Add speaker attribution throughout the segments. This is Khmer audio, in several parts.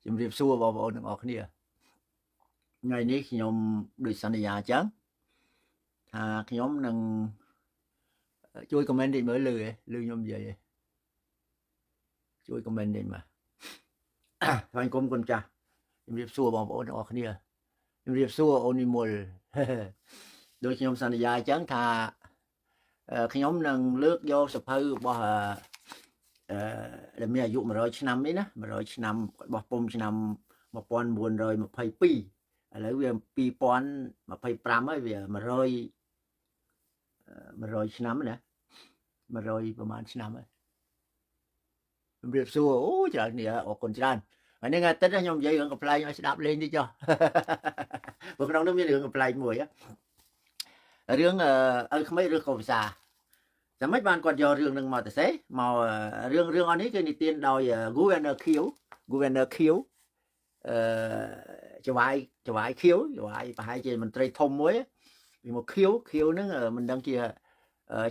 Speaker 1: ជំរាបសួរបងប្អូនទាំងអស់គ្នាថ្ងៃនេះខ្ញុំដូចសន្យាអញ្ចឹងថាខ្ញុំនឹងជួយ comment តិចមើលលឺឯងលឺខ្ញុំនិយាយឯងជួយ comment តិចមកថ្វាយគុំគុណចាស់ជំរាបសួរបងប្អូនទាំងអស់គ្នាជំរាបសួរអូននិមលដូចខ្ញុំសន្យាអញ្ចឹងថាខ្ញុំនឹងលើកយកសភៅរបស់អឺដែលមានអាយុ100ឆ្នាំនេះណា100ឆ្នាំរបស់ពុំឆ្នាំ1922ឥឡូវវា2025ហើយវា100 100ឆ្នាំណា100ប្រហែលឆ្នាំហើយជំរាបសួរអូច្រើននេះអរគុណច្រើនហើយនេះថ្ងៃអាទិត្យខ្ញុំនិយាយរឿងកំប្លែងឲ្យស្ដាប់លេងតិចចុះព្រោះក្នុងនោះមានរឿងកំប្លែងមួយរឿងឪក្មេកឬកុភាសាតែមិនបានគាត់យករឿងនឹងមកទៅសេមករឿងរឿងអស់នេះគឺនិទានដោយ Governor ខៀវ Governor ខៀវអឺចវាយចវាយខៀវចវាយប្រហែលជាមន្ត្រីធំមួយពីមកខៀវខៀវហ្នឹងមិនដឹងជា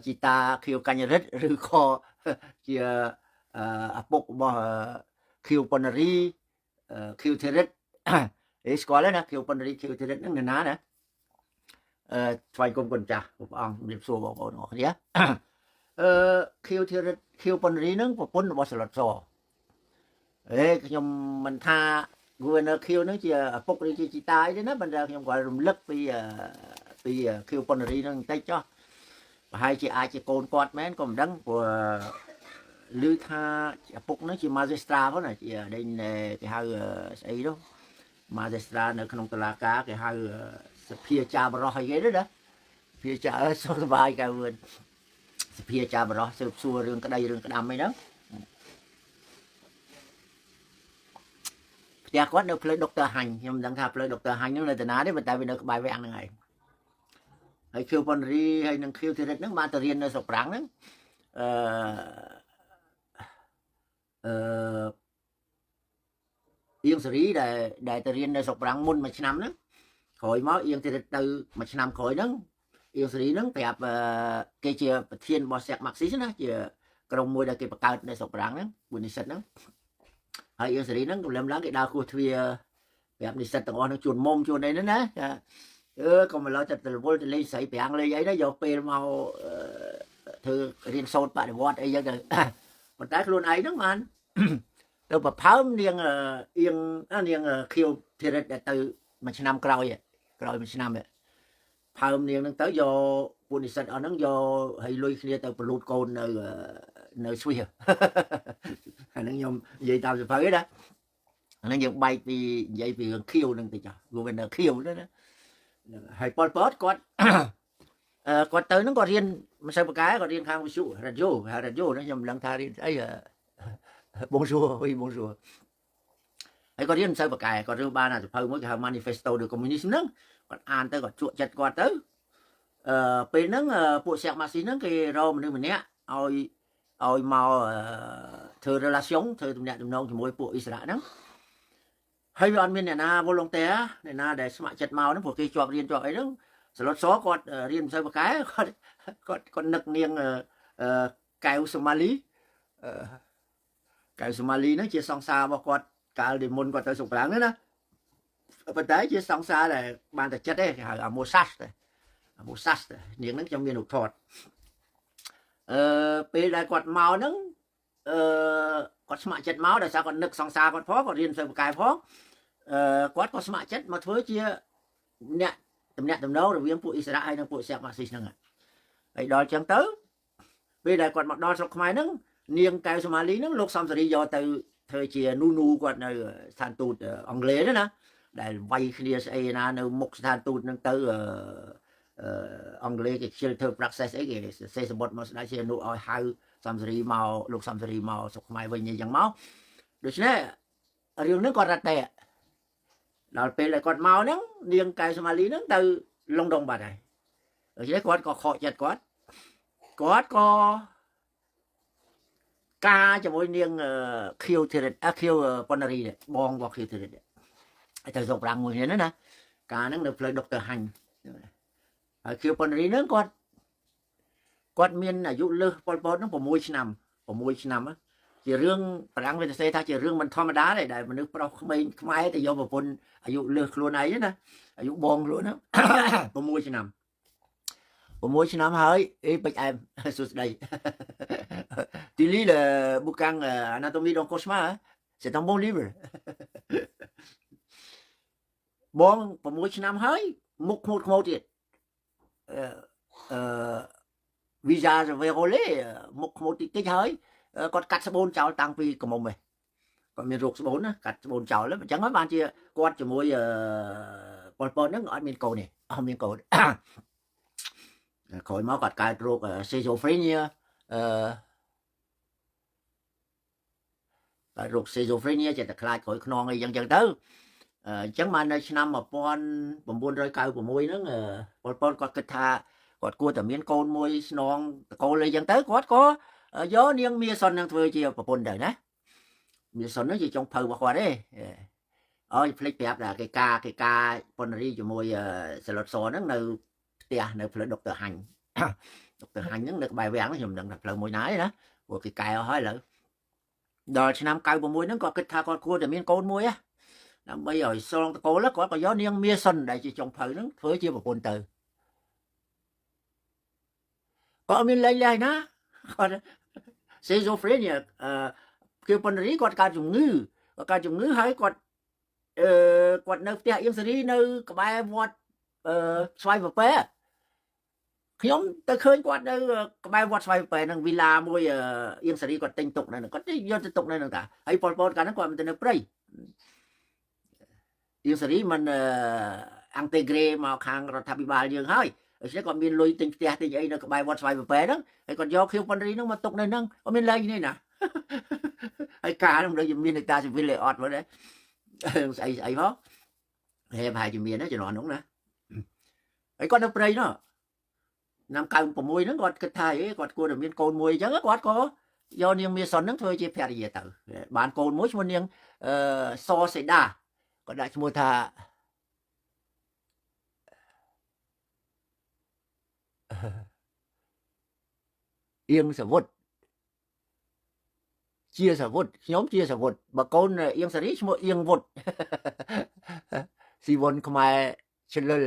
Speaker 1: ជីតាខៀវកញ្ញរិទ្ធឬក៏ជាឪពុករបស់ខៀវប៉ុណ្ណារីខៀវធីរិតអេស្គាល់ទេណាខៀវប៉ុណ្ណារីខៀវធីរិតហ្នឹងនរណាណាអឺថ្វាយគុំគុណចាស់ព្រះអង្គជំរាបសួរបងប្អូនទាំងអស់គ្នាអឺខៀវធីរិតខៀវប៉ុណ្ណារីហ្នឹងប្រពន្ធរបស់សឡុតសអេខ្ញុំមិនថា Governor ខៀវហ្នឹងជាឪពុកឬជាជីតាអីទេណាប៉ុន្តែខ្ញុំគាត់រំលឹកពីពីខៀវប៉ុណ្ណារីហ្នឹងបន្តិចចុះប្រហែលជាអាចជាកូនគាត់មែនក៏មិនដឹងព្រោះឮថាឪពុកហ្នឹងជា magistrat ផងណាជាដេញគេហៅស្អីនោះ magistrat នៅក្នុងតុលាការគេហៅសភាចាបរោះអីគេណាសភាចាសុខសប្បាយកៅវឿនសភាចាបរោះស៊ើបសួររឿងក្តីរឿងក្តាំអីហ្នឹងផ្ទះគាត់នៅផ្លូវដុកទ័រហាញ់ខ្ញុំមិនដឹងថាផ្លូវដុកទ័រហាញ់ហ្នឹងនៅតាណាទេប៉ុន្តែវានៅក្បែរវាំងហ្នឹងឯងហើយខៀវប៉ុនរីហើយនឹងខៀវធីរិតហ្នឹងបានទៅរៀននៅស្រុកប្រាំងហ្នឹងអឺអឺអៀងសេរីដែលដែលទៅរៀននៅស្រុកប្រាំងមុនមួយឆ្នាំហ្នឹងក្រោយមកអៀងធីរិតទៅមួយឆ្នាំក្រោយហ្នឹងអៀងសេរីហ្នឹងប្រាប់គេជាប្រធានរបស់សែកម៉ាក់ស៊ីសណាជាក្រុមមួយដែលគេបង្កើតនៅស្រុកប្រាំងហ្នឹងពួកនិស្សិតហ្នឹងហើយអៀងសេរីហ្នឹងកំលឹមឡើងគេដើរគោះទ្វារប្រាប់និស្សិតទាំងអស់ហ្នឹងជួនមុំជួនអីហ្នឹងណាអឺកុំមកឡើយតែរវល់ទៅលេងស្រីប្រាំងលេងអីណាយកពេលមកធ្វើរៀនសូត្របដិវត្តអីចឹងទៅប៉ុន្តែខ្លួនឯងហ្នឹងបានទៅប្រផើមនាងអៀងនាងខៀវធីរិតដែលទៅមួយឆ្នាំក្រោយក្រោយមួយឆ្នាំផើមនាងហ្នឹងទៅយកពួកនិស្សិតអស់ហ្នឹងយកឲ្យលុយគ្នាទៅបលូតកូននៅនៅស្វីសអាហ្នឹងខ្ញុំនិយាយតាមសភៅណាអាហ្នឹងយើងបែកពីនិយាយពីរឿងខៀវហ្នឹងតិច Governor ខៀវហ្នឹងណាហើយប៉ុលពតគាត់គាត់ទៅហ្នឹងគាត់រៀនមិនសូវប្រកែគាត់រៀនខាងវិទ្យុរ៉ាឌីយ៉ូហៅរ៉ាឌីយ៉ូណាខ្ញុំមិនដឹងថារៀនស្អី Bonjour oui bonjour ហើយគាត់រៀនមិនសូវប្រកែគាត់រើសបានអាសភៅមួយគេហៅ Manifesto de Communisme ហ្នឹងគាត់អានទៅគាត់ជក់ចិត្តគាត់ទៅអឺពេលហ្នឹងពួកសែកម៉ាស៊ីហ្នឹងគេរកមនុស្សម្នាក់ឲ្យឲ្យមកធ្វើ relation ធ្វើទំនាក់ទំនងជាមួយពួកអ៊ីស្រាអែលហ្នឹងហើយវាអត់មានអ្នកណា volontaire អ្នកណាដែលស្ម័គ្រចិត្តមកហ្នឹងព្រោះគេជាប់រៀនជាប់អីហ្នឹងសឡុតសគាត់រៀនមិនសូវប្រកែគាត់គាត់គាត់នឹកនាងកែវសូម៉ាលីកែវសូម៉ាលីហ្នឹងជាសង្សាររបស់គាត់កាលពីមុនគាត់ទៅស្រុកប្រាំងហ្នឹងណាប៉ុន្តែជាសង្សារដែលបានតែចិត្តទេគេហៅអាម៉ូសាសទេអាម៉ូសាសនាងហ្នឹងខ្ញុំមានរូបថតអឺពេលដែលគាត់មកហ្នឹងអឺគាត់ស្ម័គ្រចិត្តមកដោយសារគាត់នឹកសង្សារគាត់ផងគាត់រៀនសូវបកែផងអឺគាត់ក៏ស្ម័គ្រចិត្តមកធ្វើជាអ្នកតំណាក់តំណងរវាងពួកអ៊ីស្រាអែលហើយនិងពួកសែកម៉ាស៊ីសហ្នឹងហើយដល់ចឹងទៅពេលដែលគាត់មកដល់ស្រុកខ្មែរហ្នឹងនាងកែវសូម៉ាលីហ្នឹងលោកសំសេរីយកទៅធ្វើជានូនូគាត់នៅស្ថានទូតអង់គ្លេសណាដែលវាយគ្នាស្អីណានៅមុខស្ថានទូតហ្នឹងទៅអង់គ្លេសគេខ្ជិលធ្វើ process អីគេសរសេរសម្បត្តិមកស្ដេចសីហនុឲ្យហៅសំសេរីមកលោកសំសេរីមកស្រុកខ្មែរវិញអញ្ចឹងមកដូច្នេះរឿងហ្នឹងគាត់រត់តែដល់ពេលដែលគាត់មកហ្នឹងនាងកែវសូម៉ាលីហ្នឹងទៅឡុងដុងបាត់ហើយដូច្នេះគាត់ក៏ខកចិត្តគាត់គាត់ក៏ការជាមួយនាងខៀវធីរិតអខៀវប៉ុណ្ណារីបងរបស់ខៀវធីរិតឲ្យទៅស្រុកប្រាំងមួយគ្នាណាការហ្នឹងនៅផ្លូវដុកទ័រហាញ់ហើយខៀវប៉ុណ្ណារីហ្នឹងគាត់គាត់មានអាយុលើសប៉ុលពតហ្នឹង6ឆ្នាំ6ឆ្នាំ ជារឿងបារាំងវាសរសេរថាជារឿងមិនធម្មតាទេដែលមនុស្សប្រុសក្មេងខ្មែរទៅយកប្រពន្ធអាយុលើសខ្លួនឯងណាអាយុបងខ្លួនណា 6ឆ្នាំ6ឆ្នាំហើយអេពេជ្រអែមសួស្តី Tu lis le bouquin Anatomie d'un cauchemar, hein? C'est un bon livre. បង6ឆ្នាំហើយមុខខ្មោចខ្មោចទៀតអឺអឺ visage vérolé មុខខ្មោចតិចតិចហើយគាត់កាត់ស្បូនចោលតាំងពីកំមុំឯងគាត់មានរោគស្បូនណាកាត់ស្បូនចោលអញ្ចឹងហើយបានជាគាត់ជាមួយអឺប៉ុលពតហ្នឹងអត់មានកូនទេអត់មានកូនក្រោយមកគាត់កើតរោគ schizophrenia អឺកើតរោគ schizophrenia ចេះតែខ្លាចក្រោយខ្នងអីចឹងចឹងទៅអញ្ចឹងបាននៅឆ្នាំ1996ហ្នឹងប៉ុលពតគាត់គិតថាគាត់គួរតែមានកូនមួយស្នងតកូលអីចឹងទៅគាត់ក៏យកនាងមាសុននឹងធ្វើជាប្រពន្ធទៅណាមាសុនហ្នឹងជាចុងភៅរបស់គាត់ទេអើយភ្លេចប្រាប់ថាគេការគេការប៉ុនរីជាមួយសឡុតសហ្នឹងនៅផ្ទះនៅផ្លូវដុកទ័រហាញ់ដុកទ័រហាញ់ហ្នឹងនៅក្បែរវាំងខ្ញុំមិនដឹងថាផ្លូវមួយណាទេណាព្រោះគេកែអស់ហើយឥឡូវដល់ឆ្នាំ96ហ្នឹងគាត់គិតថាគាត់គួរតែមានកូនមួយណាដើម្បីឲ្យសងតកូលគាត់ក៏យកនាងមាសុនដែលជាចុងភៅហ្នឹងធ្វើជាប្រពន្ធទៅគាត់អត់មានលែងលះណាគាត់ schizophrenia អឺគឺប៉ុនរីគាត់កើតជំងឺគាត់កើតជំងឺហើយគាត់អឺគាត់នៅផ្ទះអៀងសេរីនៅក្បែរវត្តអឺស្វាយពពែខ្ញុំទៅឃើញគាត់នៅក្បែរវត្តស្វាយពពែនឹងវីឡាមួយអៀងសេរីគាត់ទិញទុកនៅហ្នឹងគាត់យកទៅទុកនៅហ្នឹងតាហើយប៉ុលពតកាលហ្នឹងគាត់មិនទៅនៅព្រៃអៀងសេរីមិន intégré មកខាងរដ្ឋាភិបាលយើងហើយដូច្នេះគាត់មានលុយទិញផ្ទះទិញអីនៅក្បែរវត្តស្វាយពពែហ្នឹងហើយគាត់យកខៀវប៉ុនរីហ្នឹងមកទុកនៅហ្នឹងអត់មានលែងនេះណាហើយការហ្នឹងដូចជាមាន état civil អត់មកដែរស្អីស្អីផងហេប្រហែលជាមានដែរជំនាន់នោះណាហើយគាត់នៅព្រៃនោះឆ្នាំ96ហ្នឹងគាត់គិតថាអីគាត់គួរតែមានកូនមួយអញ្ចឹងគាត់ក៏យកនាងមាសុនហ្នឹងធ្វើជាភរិយាទៅបានកូនមួយឈ្មោះនាងអឺសសេដាគាត់ដាក់ឈ្មោះថាអៀងសវុតជាសវុតខ្ញុំជាសវុតបើកូនអៀងសេរីឈ្មោះអៀងវុតស៊ីវុនខ្មែរឆ្លិល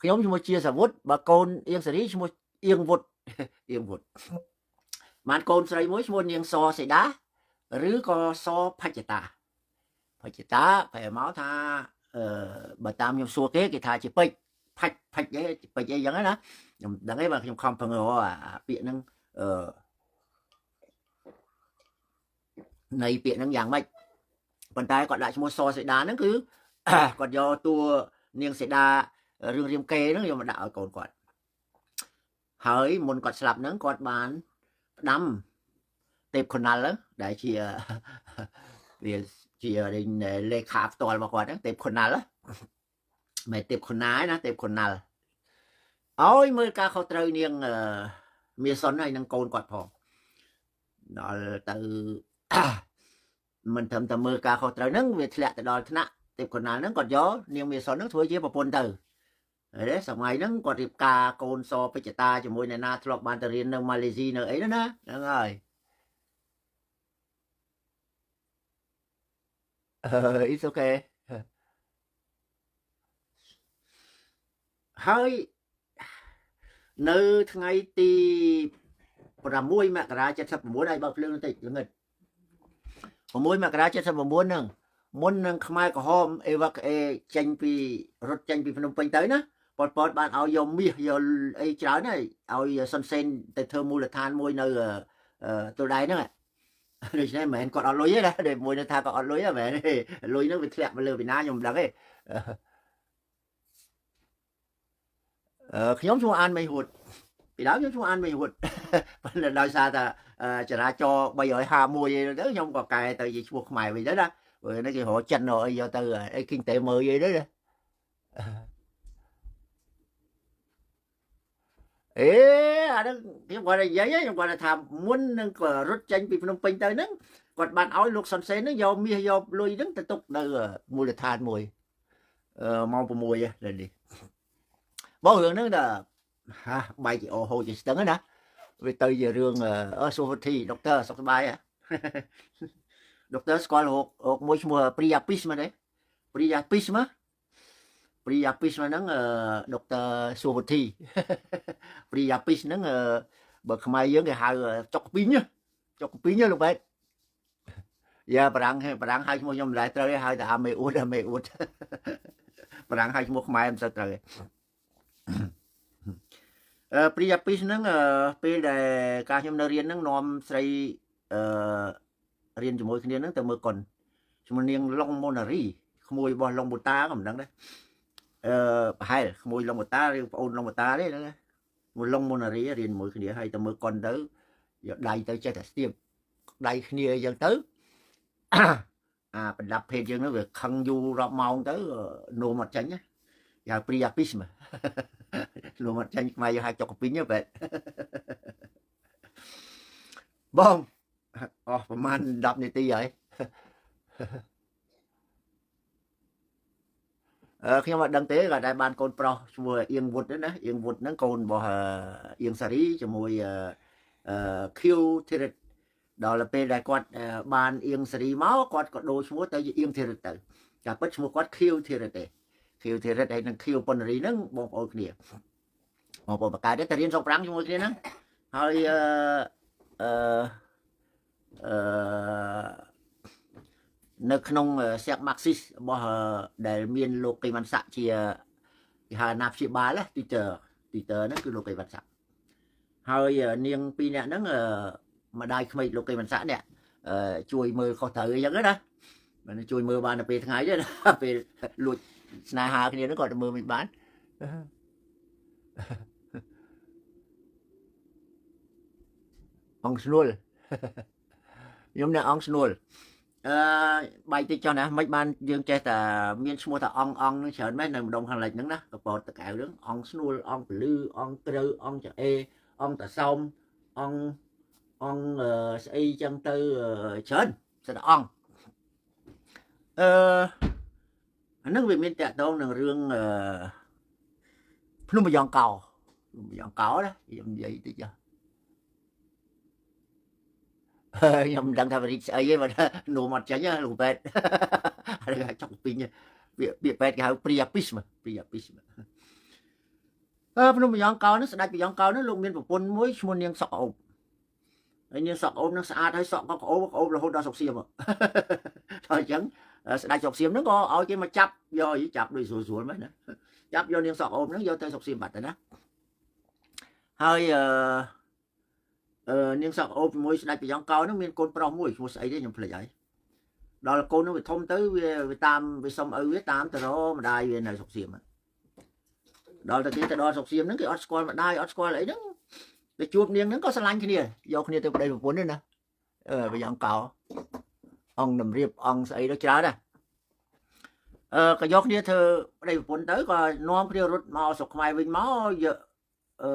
Speaker 1: ខ្ញុំឈ្មោះជាសវុតបើកូនអៀងសេរីឈ្មោះអៀងវុតអៀងវុតបានកូនស្រីមួយឈ្មោះនាងសសេដាឬក៏សផច្ចតាផច្ចតាប្រែមកថាអឺបើតាមខ្ញុំសួរគេគេថាជាពេជ្រផាច់ផាច់អីពេជ្រអីចឹងណាខ្ញុំដឹងឯងបើខ្ញុំខំពឹងរកអាពាក្យហ្នឹងអឺនៃពាក្យហ្នឹងយ៉ាងម៉េចប៉ុន្តែគាត់ដាក់ឈ្មោះសសេដាហ្នឹងគឺគាត់យកតួនាងសេដារឿងរៀមកេហ្នឹងយកមកដាក់ឲ្យកូនគាត់ហើយមុនគាត់ស្លាប់ហ្នឹងគាត់បានផ្ដាំទេពខុណាល់ហ្នឹងដែលជាវាជាលេខាផ្ទាល់របស់គាត់ហ្នឹងទេពខុណាល់មិនទេពខុណាណាទេពខុណាល់ឲ្យមើលការខុសត្រូវនាងមាសុនហើយនឹងកូនគាត់ផងដល់ទៅមិនត្រឹមតែមើលការខុសត្រូវហ្នឹងវាធ្លាក់ទៅដល់ថ្នាក់ទេពកណាល់ហ្នឹងគាត់យកនាងមាសុនហ្នឹងធ្វើជាប្រពន្ធទៅហើយទេសម័យហ្នឹងគាត់រៀបការកូនសពេជ្ជតាជាមួយអ្នកណាធ្លាប់បានទៅរៀននៅម៉ាឡេស៊ីនៅអីណាហ្នឹងហើយអឺ it's okay ហើយនៅថ្ងៃទី6មករា79ហើយបើកភ្លើងបន្តិចល្ងិត6មករា79ហ្នឹងមុននឹងខ្មែរក្រហមអេវ៉ាក់អេចេញពីរត់ចេញពីភ្នំពេញទៅណាប៉ុលពតបានឲ្យយកមាសយកអីច្រើនហើយឲ្យសុនសេនទៅធ្វើមូលដ្ឋានមួយនៅទូដៃហ្នឹងដូច្នេះមិនមែនគាត់អត់លុយទេណាដែលមួយនៅថាគាត់អត់លុយទេមែនទេលុយហ្នឹងវាធ្លាក់មកលើពីណាខ្ញុំមិនដឹងទេខ្ញុំឈ្មោះអានមេហួតពីដើមខ្ញុំឈ្មោះអានមេហួតប៉ុន្តែដោយសារតែចរាចរណ៍351អីទៅខ្ញុំក៏កែទៅជាឈ្មោះខ្មែរវិញទៅណាព្រោះនេះគេរកចិនរកអីយកទៅអីគិញតែមើលអីទៅណាអេអាហ្នឹងខ្ញុំគាត់និយាយខ្ញុំគាត់ថាមុននឹងក៏រត់ចេញពីភ្នំពេញទៅហ្នឹងគាត់បានឲ្យលោកសុនសេនហ្នឹងយកមាសយកលុយហ្នឹងទៅទុកនៅមូលដ្ឋានមួយម៉ោង6នេះបងរឿងហ្នឹងថាហាបែកជាអូហូជាស្ទឹងណាវាទៅជារឿងអឺសុវធីដុកទ័រសុខសប្បាយហ៎ ដុកទ័រស្គាល់រោគរោគមួយឈ្មោះព្រីយ៉ាពីសមែនទេព្រីយ៉ាពីសមកព្រីយ៉ាពីសហ្នឹងដុកទ័រសួវុធីព្រីយ៉ាពីសហ្នឹងបើខ្មែរយើងគេហៅចុកពីងចុកពីងលោកបែតយ៉ាបារាំងបារាំងហៅឈ្មោះខ្ញុំមិនដែលត្រូវទេហៅតែអាមេអួតអាមេអួតបារាំងហៅឈ្មោះខ្មែរមិនសូវត្រូវទេអឺព្រីយ៉ាពីសហ្នឹងពេលដែលកាលខ្ញុំនៅរៀនហ្នឹងនាំស្រីអឺរៀនជាមួយគ្នាហ្នឹងទៅមើលកុនឈ្មោះនាងឡុងម៉ូណារីក្មួយរបស់ឡុងបូតាក៏មិនដឹងដែរអឺប្រហែលក្មួយឡុងបូតាឬប្អូនឡុងបូតាទេហ្នឹងមួយឡុងម៉ូណារីរៀនមួយគ្នាហើយទៅមើលកុនទៅយកដៃទៅចេះតែស្ទាបដៃគ្នាអញ្ចឹងទៅអាប្រដាប់ភេទយើងហ្នឹងវាខឹងយូររាប់ម៉ោងទៅនោមអត់ចាញ់ណាគេហៅព្រីយ៉ាពីសនោមអត់ចាញ់ខ្មែរយើងហៅចុកកពីងបែបងអស់ប្រហែល10នាទីហើយអឺខ្ញុំអត់ដឹងទេក៏ដែលបានកូនប្រុសឈ្មោះអៀងវុតណាអៀងវុតហ្នឹងកូនរបស់អៀងសារីជាមួយអឺខៀវធីរិតដល់ពេលដែលគាត់បានអៀងសារីមកគាត់ក៏ដូរឈ្មោះទៅជាអៀងធីរិតទៅការពិតឈ្មោះគាត់ខៀវធីរិតទេខៀវធីរិតហើយនឹងខៀវប៉ុនរីហ្នឹងបងប្អូនគ្នាបងប្អូនបកកើតតែរៀនស្រុកប្រាំងជាមួយគ្នាហ្នឹងហើយអឺអឺអឺនៅក្នុងសៀកម៉ាក់ស៊ីសរបស់ដែលមានលោកកេវ៉ាន់សាក់ជាគេហៅអាណាព្យាបាលទីទ័រទីទ័រហ្នឹងគឺលោកកេវ៉ាន់សាក់ហើយនាងពីរនាក់ហ្នឹងម្ដាយក្មេកលោកកេវ៉ាន់សាក់នេះជួយមើលខុសត្រូវអីចឹងណាមិនជួយមើលបានតែពេលថ្ងៃទេណាពេលលួចស្នេហាគ្នាហ្នឹងគាត់មើលមិនបានអង្គស្នួលខ្ញុំអ្នកអង្គស្នួលអឺបាយតិចចុះណាមិនបានយើងចេះតែមានឈ្មោះថាអង្គអង្គនឹងច្រើនមែននៅម្ដុំខាងលិចហ្នឹងណាកពតតកៅហ្នឹងអង្គស្នួលអង្គពលឺអង្គត្រូវអង្គចអេអង្គតាសោមអង្គអង្គស្អីចឹងទៅច្រើនសិតអង្គអឺអាហ្នឹងវាមានតាក់ទងនឹងរឿងអឺភ្នំបយ៉ងកោភ្នំបយ៉ងកោណាខ្ញុំនិយាយតិចចុះខ្ញុំមិនដឹងថារីកស្អីទេបើនោមអត់ចេញលោកពេទ្យអានេះចុកពីងពាក្យពាក្យពេទ្យគេហៅព្រីយ៉ាពីសព្រីយ៉ាពីសអឺភ្នំបយ៉ងកោនេះស្ដេចបយ៉ងកោនេះលោកមានប្រពន្ធមួយឈ្មោះនាងសុកអូបហើយនាងសុកអូបនឹងស្អាតហើយសក់ក៏ក្អូបក្អូបរហូតដល់សុកសៀមដល់អញ្ចឹងស្ដេចសុកសៀមហ្នឹងក៏ឲ្យគេមកចាប់យកចាប់ដូចស្រួលស្រួលមែនណាចាប់យកនាងសុកអូបហ្នឹងយកទៅសុកសៀមបាត់ទៅណាហើយអឺអឺនាងសក់អូបជាមួយស្ដេចប្រយ៉ងកោហ្នឹងមានកូនប្រុសមួយឈ្មោះស្អីទេខ្ញុំភ្លេចហើយដល់កូនហ្នឹងវាធំទៅវាវាតាមវាសុំឪវាតាមទៅរកម្ដាយវានៅស្រុកសៀមដល់ទៅគេទៅដល់ស្រុកសៀមហ្នឹងគេអត់ស្គាល់ម្ដាយអត់ស្គាល់អីហ្នឹងទៅជួបនាងហ្នឹងក៏ស្រឡាញ់គ្នាយកគ្នាទៅប្តីប្រពន្ធណាអឺប្រយ៉ងកោអង្គនំរៀបអង្គស្អីទៅច្រើនណាអឺក៏យកគ្នាធ្វើប្តីប្រពន្ធទៅក៏នាំគ្នារត់មកស្រុកខ្មែរវិញមកយកអឺ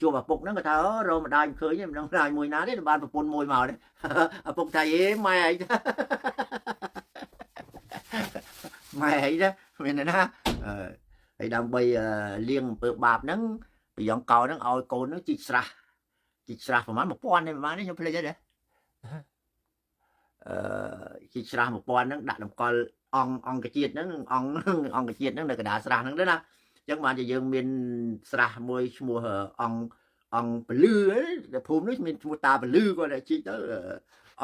Speaker 1: ជួបឪពុកហ្នឹងក៏ថារកម្ដាយមិនឃើញទេមិនដឹងម្ដាយមួយណាទេបានប្រពន្ធមួយមកទេឪពុកថាអេម៉ែឯងម៉ែឯងណាមានណាហើយដើម្បីលៀងអំពើបាបហ្នឹងប្រយ៉ងកោហ្នឹងឲ្យកូនហ្នឹងជីកស្រះជីកស្រះប្រហែល1000ទេប្រហែលនេះខ្ញុំភ្លេចហើយណាអឺជីកស្រះ1000ហ្នឹងដាក់តម្កល់អង្គអង្គជាតិហ្នឹងអង្គអង្គជាតិហ្នឹងនៅកណ្ដាលស្រះហ្នឹងទៅណាអញ្ចឹងបានជាយើងមានស្រះមួយឈ្មោះអង្គអង្គពលឺភូមិនេះមានឈ្មោះតាពលឺគាត់ជីកទៅ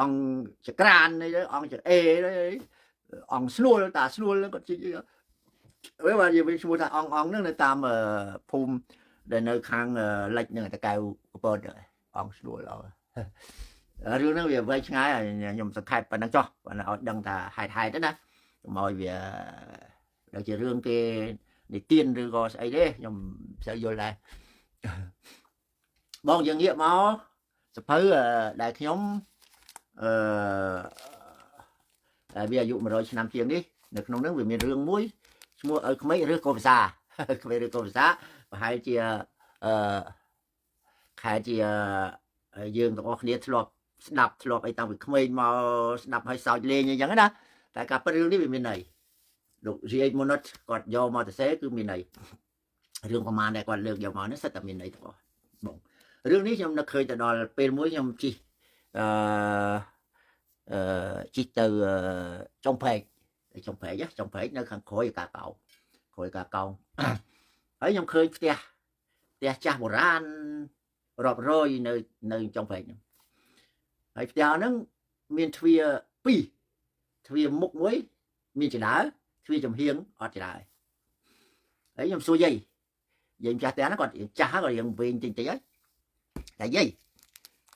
Speaker 1: អង្គចក្រាននេះទៅអង្គចអេទៅអង្គស្នួលតាស្នួលហ្នឹងគាត់ជីកវិញបានយើងមានឈ្មោះថាអង្គអង្គហ្នឹងនៅតាមភូមិដែលនៅខាងលិចហ្នឹងតកៅកពតអង្គស្នួលរឿងហ្នឹងវាវែងឆ្ងាយខ្ញុំសង្ខេបប៉ុណ្ណឹងចុះប៉ុន្តែឲ្យដឹងថាហេតុហេតុណាកុំឲ្យវាដូចជារឿងគេនិទានឬក៏ស្អីទេខ្ញុំមិនសូវយល់ដែរបងយើងងាកមកសភៅដែលខ្ញុំអឺដែលវាអាយុ100ឆ្នាំជាងនេះនៅក្នុងហ្នឹងវាមានរឿងមួយឈ្មោះឪក្មេកឬកោភាសាក្មេកឬកោភាសាប្រហែលជាអឺខែជាយើងទាំងអស់គ្នាធ្លាប់ស្ដាប់ធ្លាប់អីតាំងពីក្មេងមកស្ដាប់ឲ្យសើចលេងអញ្ចឹងណាតែការពិតរឿងនេះវាមានន័យលោក G.H. Monod គាត់យកមកទៅសេគឺមានន័យរឿងប្រមាណដែលគាត់លើកយកមកនេះសិតតែមានន័យទាំងអស់បងរឿងនេះខ្ញុំនឹកឃើញទៅដល់ពេលមួយខ្ញុំជិះអឺ ជិះទៅចុងព្រែកចុងព្រែកចុងព្រែកនៅខាងក្រោយកាកោក្រោយកាកោហើយខ្ញុំឃើញផ្ទះផ្ទះចាស់បុរាណរាប់រយនៅនៅចុងព្រែកហ្នឹងហើយផ្ទះហ្នឹងមានទ្វារពីរទ្វារមុខមួយមានចដើទ្វារចំហៀងអត់ចដើហើយខ្ញុំសួរយាយយាយម្ចាស់ផ្ទះហ្នឹងគាត់ចាស់គាត់រៀងវែងតិចតិចហើយតែយាយ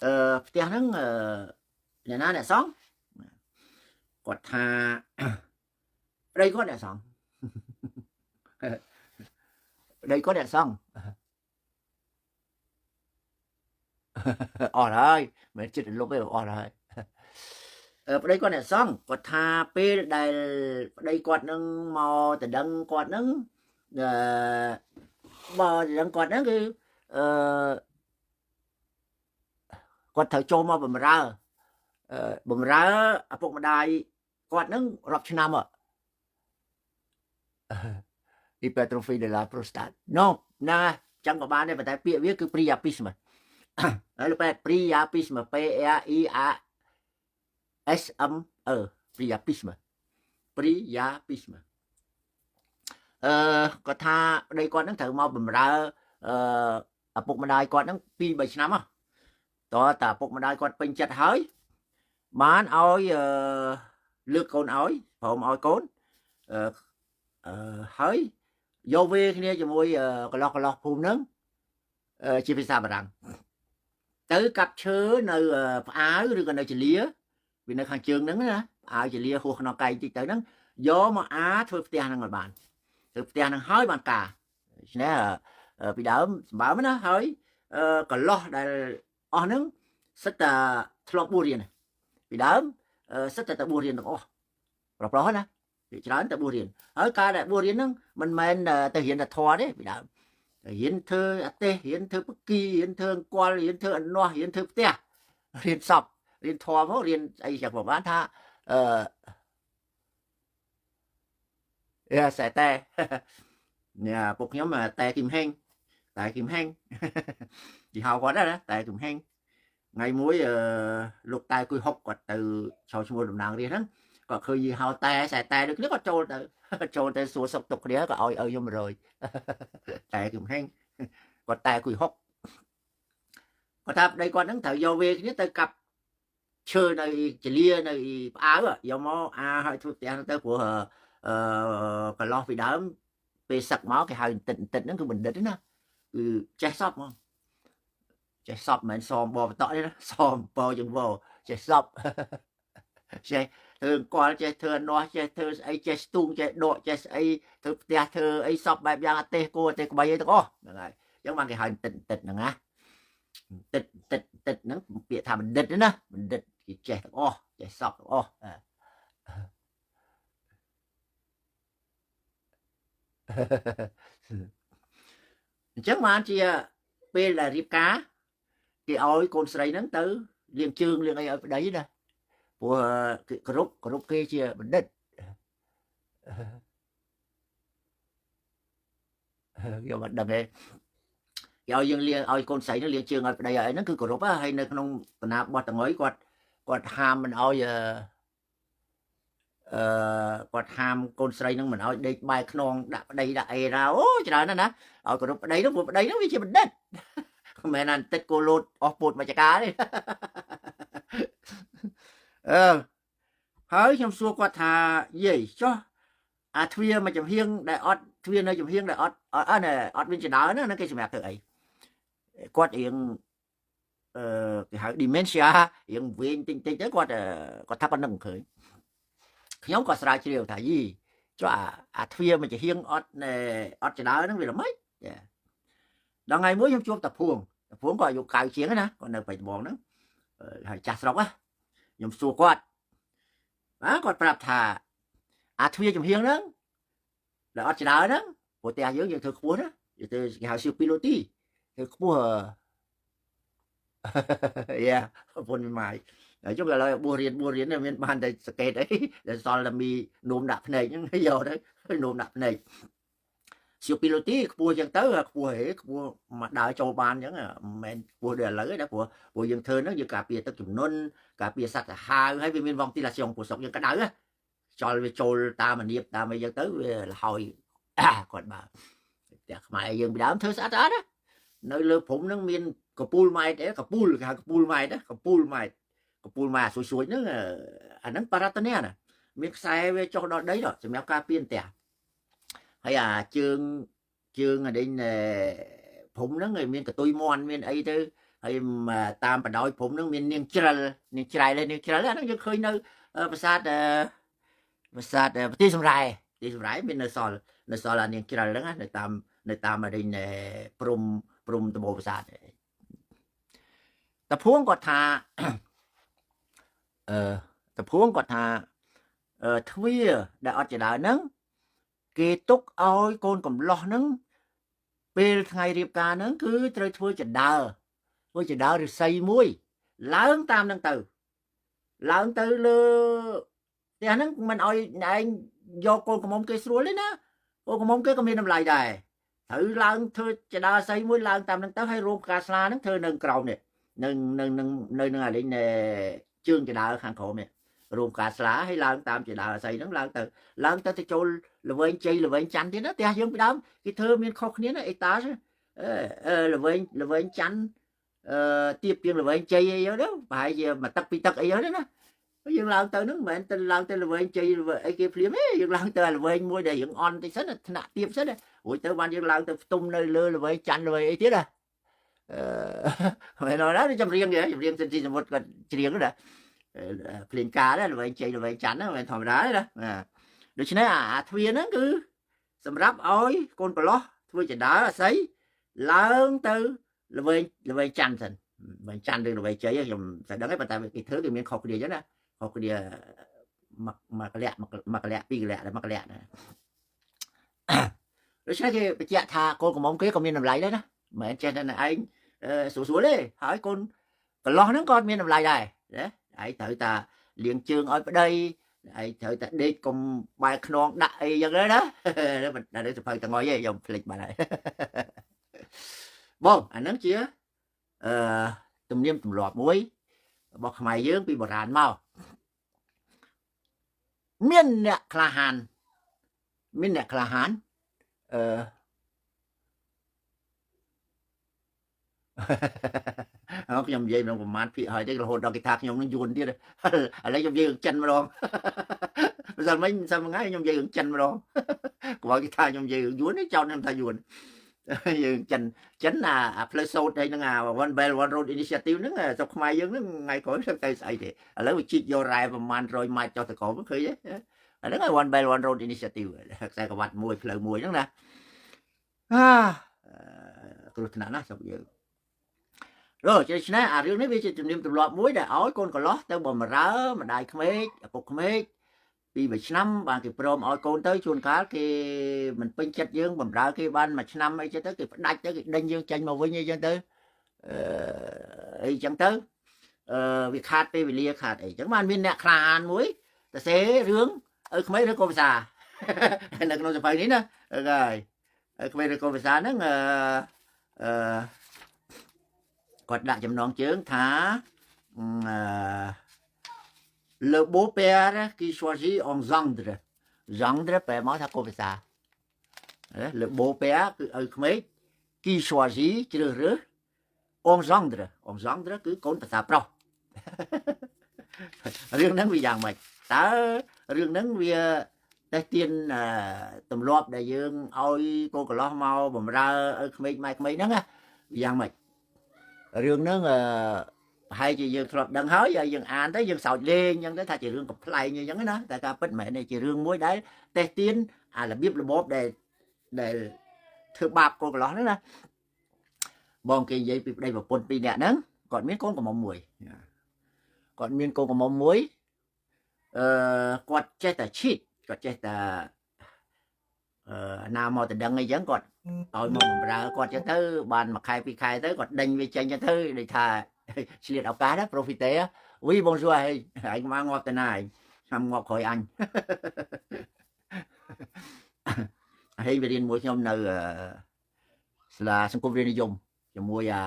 Speaker 1: អឺផ្ទះហ្នឹងអឺអ្នកណាអ្នកសងគាត់ថាប្តីគាត់អ្នកសងប្តីគាត់អ្នកសងអស់ហើយមិនចិត្តលុបទេអស់ហើយប្តីគាត់អ្នកសងគាត់ថាពេលដែលប្តីគាត់នឹងមកតដឹងគាត់នឹងអឺបើតដឹងគាត់ហ្នឹងគឺអឺគាត់ត្រូវចូលមកបំរើបំរើឪពុកម្ដាយគាត់នឹងរាប់ឆ្នាំហ៎ hypertrophie de la prostate no ណាចឹងក៏បានដែរប៉ុន្តែពាក្យវាគឺ priapisme ហើយលោកបែ priapisme P R I A S M E priapisme priapisme អឺគាត់ថាប្តីគាត់នឹងត្រូវមកបំរើអឺឪពុកម្ដាយគាត់នឹង2 3ឆ្នាំហ៎តើតាឪពុកម្ដាយគាត់ពេញចិត្តហើយបានឲ្យអឺលើកកូនឲ្យព្រមឲ្យកូនអឺអឺហើយយកវេគ្នាជាមួយកន្លោះកន្លោះភូមិហ្នឹងជាភាសាបារាំងទៅកាប់ឈើនៅផ្អាវឬក៏នៅចលាវានៅខាងជើងហ្នឹងណាផ្អាវចលាហួសខ្នងកែងតិចទៅហ្នឹងយកមកអាធ្វើផ្ទះហ្នឹងឲ្យបានធ្វើផ្ទះហ្នឹងហើយបានការដូច្នេះពីដើមសម្បើមណាហើយកន្លោះដែលអស់ហ្នឹងសិតតែធ្លាប់បួសរៀនពីដើមសិតតែទៅបួសរៀនទាំងអស់ប្រុសប្រុសណាពីច្រើនទៅបួសរៀនហើយការដែលបួសរៀនហ្នឹងមិនមែនទៅរៀនតែធម៌ទេពីដើមរៀនធ្វើអទេសរៀនធ្វើបគីរៀនធ្វើអង្គលរៀនធ្វើអនាស់រៀនធ្វើផ្ទះរៀនសពរៀនធម៌មករៀនអីចឹងប្រហែលថាអឺអេសែតែញ៉ាពួកខ្ញុំតែគឹមហេងតែគឹមហេងយីហៅគាត់ណាតែគឹមហេងថ្ងៃមួយអឺលោកតែគួយហុកគាត់ទៅឈរឈ្មោះតំណាងរាស្ត្រហ្នឹងគាត់ឃើញយីហៅតែសែតែដូចគ្នាគាត់ចូលទៅចូលទៅសួរសុខទុក្ខគ្នាក៏ឲ្យឲ្យខ្ញុំ100តែគឹមហេងគាត់តែគួយហុកគាត់ថាប្តីគាត់ហ្នឹងត្រូវយកវេគ្នាទៅកាប់ឈើនៅចលានៅផ្អើយកមកអាឲ្យធ្វើផ្ទះទៅព្រោះអឺកន្លោះពីដើមពេលសឹកមកគេហៅបន្តិចបន្តិចហ្នឹងគឺបណ្ឌិតណាគឺចេះសពហ្មងចេះសពមិនមែនសមបបតក់ទេណាសមបជាងវចេះសពចេះធ្វើអង្គលចេះធ្វើអនាស់ចេះធ្វើស្អីចេះស្ទូងចេះដកចេះស្អីធ្វើផ្ទះធ្វើអីសពបែបយ៉ាងអទេសគោអទេសក្បីអីទាំងអស់ហ្នឹងហើយអញ្ចឹងបានគេហៅបន្តិចបន្តិចហ្នឹងណាបន្តិចបន្តិចបន្តិចហ្នឹងពាក្យថាបណ្ឌិតណាបណ្ឌិតគេចេះទាំងអស់ចេះសពទាំងអស់អញ្ចឹងបានជាពេលដែលរៀបការគេឲ្យកូនស្រីហ្នឹងទៅលាងជើងលាងអីឲ្យប្តីណាព្រោះគេគោរពគោរពគេជាបណ្ឌិតខ្ញុំអត់ដឹងទេគេឲ្យយើងលាងឲ្យកូនស្រីហ្នឹងលាងជើងឲ្យប្តីឲ្យហ្នឹងគឺគោរពហើយនៅក្នុងបណ្ណាបោះតងុយគាត់គាត់ហាមមិនឲ្យអឺគាត់ហាមកូនស្រីហ្នឹងមិនឲ្យដេកបែកខ្នងដាក់ប្តីដាក់អីរ៉ាអូច្រើនណាស់ណាឲ្យគោរពប្តីហ្នឹងព្រោះប្តីហ្នឹងវាជាបណ្ឌិតមិនមែនអាបន្តិចគោលូតអស់ពោតមួយចកាទេអឺហើយខ្ញុំសួរគាត់ថាយាយចុះអាទ្វារមួយចំហៀងដែលអត់ទ្វារនៅចំហៀងដែលអត់អត់អត់មានចដើណាហ្នឹងគេសម្រាប់ធ្វើអីគាត់រៀងអឺគេហៅ dementia រៀងវែងតិចតិចទៅគាត់គាត់ថាគាត់នឹងឃើញខ្ញុំក៏ស្រាវជ្រាវថាយីចុះអាអាទ្វារមួយចំហៀងអត់អត់ចដើហ្នឹងវាល្មិចដល់ថ្ងៃមួយខ្ញុំជួបតាភួងតាភួងក៏អាយុ9ជាងណាគាត់នៅបៃតងហ្នឹងហើយចាស់ស្រុកណាខ្ញុំសួរគាត់បាទគាត់ប្រាប់ថាអាទ្វារចំហៀងហ្នឹងដែលអត់ចដើហ្នឹងព្រោះផ្ទះយើងយើងធ្វើខ្ពស់ណាយើងធ្វើគេហៅ sur pilotis ធ្វើខ្ពស់យ៉ាពុនម៉ាយហើយចុះឥឡូវបួសរៀនបួសរៀនមានបានតែសកេតអីដែលសល់តែមីនោមដាក់ភ្នែកហ្នឹងយកទៅនោមដាក់ភ្នែក sur pilotis ខ្ពស់អញ្ចឹងទៅខ្ពស់ហេខ្ពស់មកដើរចូលបានអញ្ចឹងមិនមែនខ្ពស់ដូចឥឡូវទេណាព្រោះយើងធ្វើហ្នឹងយើងការពារទឹកជំនន់ការពារសត្វសាហាវហើយវាមាន ventilation ព្រោះស្រុកយើងក្តៅចលវាចូលតាមអានៀបតាមអីចឹងទៅវាលហើយគាត់បើផ្ទះខ្មែរយើងពីដើមធ្វើស្អាតស្អាតណានៅលើព្រំហ្នឹងមានកពូលម៉ែត្រអីកពូលគេហៅកពូលម៉ែត្រកពូលម៉ែត្រកពូលម៉ែត្រស្រួយៗហ្នឹងអាហ្នឹងប៉ារ៉ាតនីណាមានខ្សែវាចុះដល់ដីដល់សម្រាប់ការពារផ្ទះហើយអាជើងជើងអានេះព្រំហ្នឹងមានកតុយមន់មានអីទៅហើយតាមបដោយព្រំហ្នឹងមាននាងជ្រិលនាងច្រៃនាងជ្រិលអាហ្នឹងយើងឃើញនៅប្រាសាទប្រាសាទប្រទេសសម្រែប្រទេសសម្រែមាននៅសល់អានាងជ្រិលហ្នឹងនៅតាមអានេះព្រំព្រំដបោប្រាសាទតភួងគាត់ថាអឺតភួងគាត់ថាទ្វាដែលអត់ចដើហ្នឹងគេទុកឲ្យកូនកំឡោះហ្នឹងពេលថ្ងៃរៀបការហ្នឹងគឺត្រូវធ្វើចដើធ្វើចដើឫស្សីមួយឡើងតាមហ្នឹងទៅឡើងទៅលើផ្ទះហ្នឹងមិនឲ្យឯងយកកូនកំមុំគេស្រួលទេណាកូនកំមុំគេក៏មានតម្លៃដែរត្រូវឡើងធ្វើចដើសីមួយឡើងតាមហ្នឹងទៅហើយរោមផ្កាស្លាហ្នឹងធ្វើនៅក្រោមនេះនឹងនឹងនឹងនៅនឹងអាលេងជើងចដើខាងក្រោមនេះរោមផ្កាស្លាហើយឡើងតាមចដើសីហ្នឹងឡើងទៅឡើងទៅទៅចូលល្វែងជ័យល្វែងច័ន្ទទៀតណាផ្ទះយើងពីដើមគេធ្វើមានខុសគ្នាណាអេតាសអឺល្វែងល្វែងច័ន្ទអឺទៀបជាងល្វែងជ័យអីទៅប្រហែលជាមួយទឹកពីរទឹកអីទៅណាយើងឡើងទៅហ្នឹងមិនមែនទៅឡើងទៅល្វែងជ័យអីគេភ្លាមទេយើងឡើងទៅល្វែងមួយដែលយើងអន់តិចសិនថ្នាក់ទៀបសិនរួចទៅបានយើងឡើងទៅផ្ទុំនៅលើល្វែងច័ន្ទល្វែងអីទៀតណាអឺមែនណាចម្រៀងចម្រៀងសិនទីសមុទ្រគាត់ច្រៀងណាភ្លេងការដែរល្វែងជ័យល្វែងច័ន្ទហ្នឹងមិនមែនធម្មតាទេណាដូច្នេះអាទ្វារហ្នឹងគឺសម្រាប់ឲ្យកូនប្រលោះធ្វើចដើអាស័យឡើងទៅល្វែងល្វែងច័ន្ទសិនល្វែងច័ន្ទឬល្វែងជ័យខ្ញុំតែដឹងទេប៉ុន្តែគេធ្វើគេមានខុសគ្នាអញ្ចឹងណាខុសគ្នាមកមកកលៈមកកលៈពីរកលៈមកកលៈណាដូច្នេះគេបញ្ជាក់ថាកូនកំមុំគេក៏មានតម្លៃដែរណាមិនមែនចេះតែឯងស្រួលស្រួលទេហើយកូនកន្លោះហ្នឹងក៏មានតម្លៃដែរណាឯងត្រូវតាលាងជើងឲ្យប្តីឯងត្រូវតែដេកកុំបែរខ្នងដាក់អីចឹងណាតែនេះសភៅតងយឯងខ្ញុំភ្លេចបាត់ហើយបងអាហ្នឹងជាអឺទំនៀមទម្លាប់មួយរបស់ខ្មែរយើងពីបុរាណមកមានអ្នកក្លាហានមានអ្នកក្លាហានអឺខ្ញុំនិយាយក្នុងប្រហែលភាគហើយទេរហូតដល់គេថាខ្ញុំនឹងយួនទៀតឥឡូវខ្ញុំនិយាយរឿងចិនម្ដងម្សិលមិញម្សិលមួយថ្ងៃខ្ញុំនិយាយរឿងចិនម្ដងកុំឲ្យគេថាខ្ញុំនិយាយរឿងយួនទេចោទខ្ញុំថាយួនយើងចិនចិនអាផ្លូវសូត្រហើយនឹងអា One Belt One Road Initiative ហ្នឹងស្រុកខ្មែរយើងហ្នឹងថ្ងៃក្រោយទៅស្អីទេឥឡូវវាជីកយករ៉ែប្រហែល100ម៉ែត្រចុះទៅក្រោមឃើញទេអាហ្នឹង One Belt One Road Initiative ខ្សែក្រវ៉ាត់មួយផ្លូវមួយហ្នឹងណាអាគ្រោះថ្នាក់ណាស់ស្រុកយើងដូច្នេះអារឿងនេះវាជាជំនាញទម្លាប់មួយដែលឲ្យកូនកន្លោះទៅបំរើម្ដាយក្មេកឪពុកក្មេកពីមួយឆ្នាំបានគេព្រមឲ្យកូនទៅជួនកាលគេមិនពេញចិត្តយើងបំរើគេបានមួយឆ្នាំអីចឹងទៅគេផ្ដាច់ទៅគេដេញយើងចេញមកវិញអីចឹងទៅអឺអីចឹងទៅអឺវាខាតពេលវេលាខាតអីចឹងបានមានអ្នកក្លាហានមួយទៅសេរឿងឪក្មេកឬកូនភាសានៅក្នុងសភៅនេះណាហើយឪក្មេកឬកូនភាសាហ្នឹងអឺអឺគាត់ដាក់ចំណងជើងថាអឺ Le beau-père qui choisit un gendre gendre ប្រែមកថាកូនភាសា Le beau-père គឺឪក្មេក qui choisit ជ្រើសរើស un gendre un gendre គឺកូនភាសាប្រុសរឿងហ្នឹងវាយ៉ាងម៉េចតើរឿងហ្នឹងវាតេះទៀនទម្លាប់ដែលយើងឲ្យកូនកន្លោះមកបំរើឪក្មេកម៉ែក្មេកហ្នឹងវាយ៉ាងម៉េចរឿងហ្នឹងអឺប្រហែលជាយើងធ្លាប់ដឹងហើយហើយយើងអានទៅយើងសើចលេងអញ្ចឹងទៅថាជារឿងកំប្លែងអញ្ចឹងណាតែការពិតមិនមែនទេជារឿងមួយដែលតេះទៀនអារបៀបរបបដែលដែលធ្វើបាបកូនកន្លោះហ្នឹងណាបងគេនិយាយពីប្តីប្រពន្ធពីរនាក់ហ្នឹងគាត់មានកូនកំមុំមួយគាត់មានកូនកំមុំមួយអឺគាត់ចេះតែ cheat គាត់ចេះតែអឺណាមកទៅដឹងអីចឹងគាត់ឲ្យមកបំរើគាត់ចឹងទៅបានមួយខែពីរខែទៅគាត់ដេញវាចេញចឹងទៅដូចថាឆ្លៀតឱកាសណា profiter oui bonjour ឯងឯងមកងាប់ទៅណាឯងខ្ញុំងាប់ក្រោយអញ ហេងវារៀនមួយខ្ញុំនៅសាលាសង្គមរាស្ត្រនិយមជាមួយអា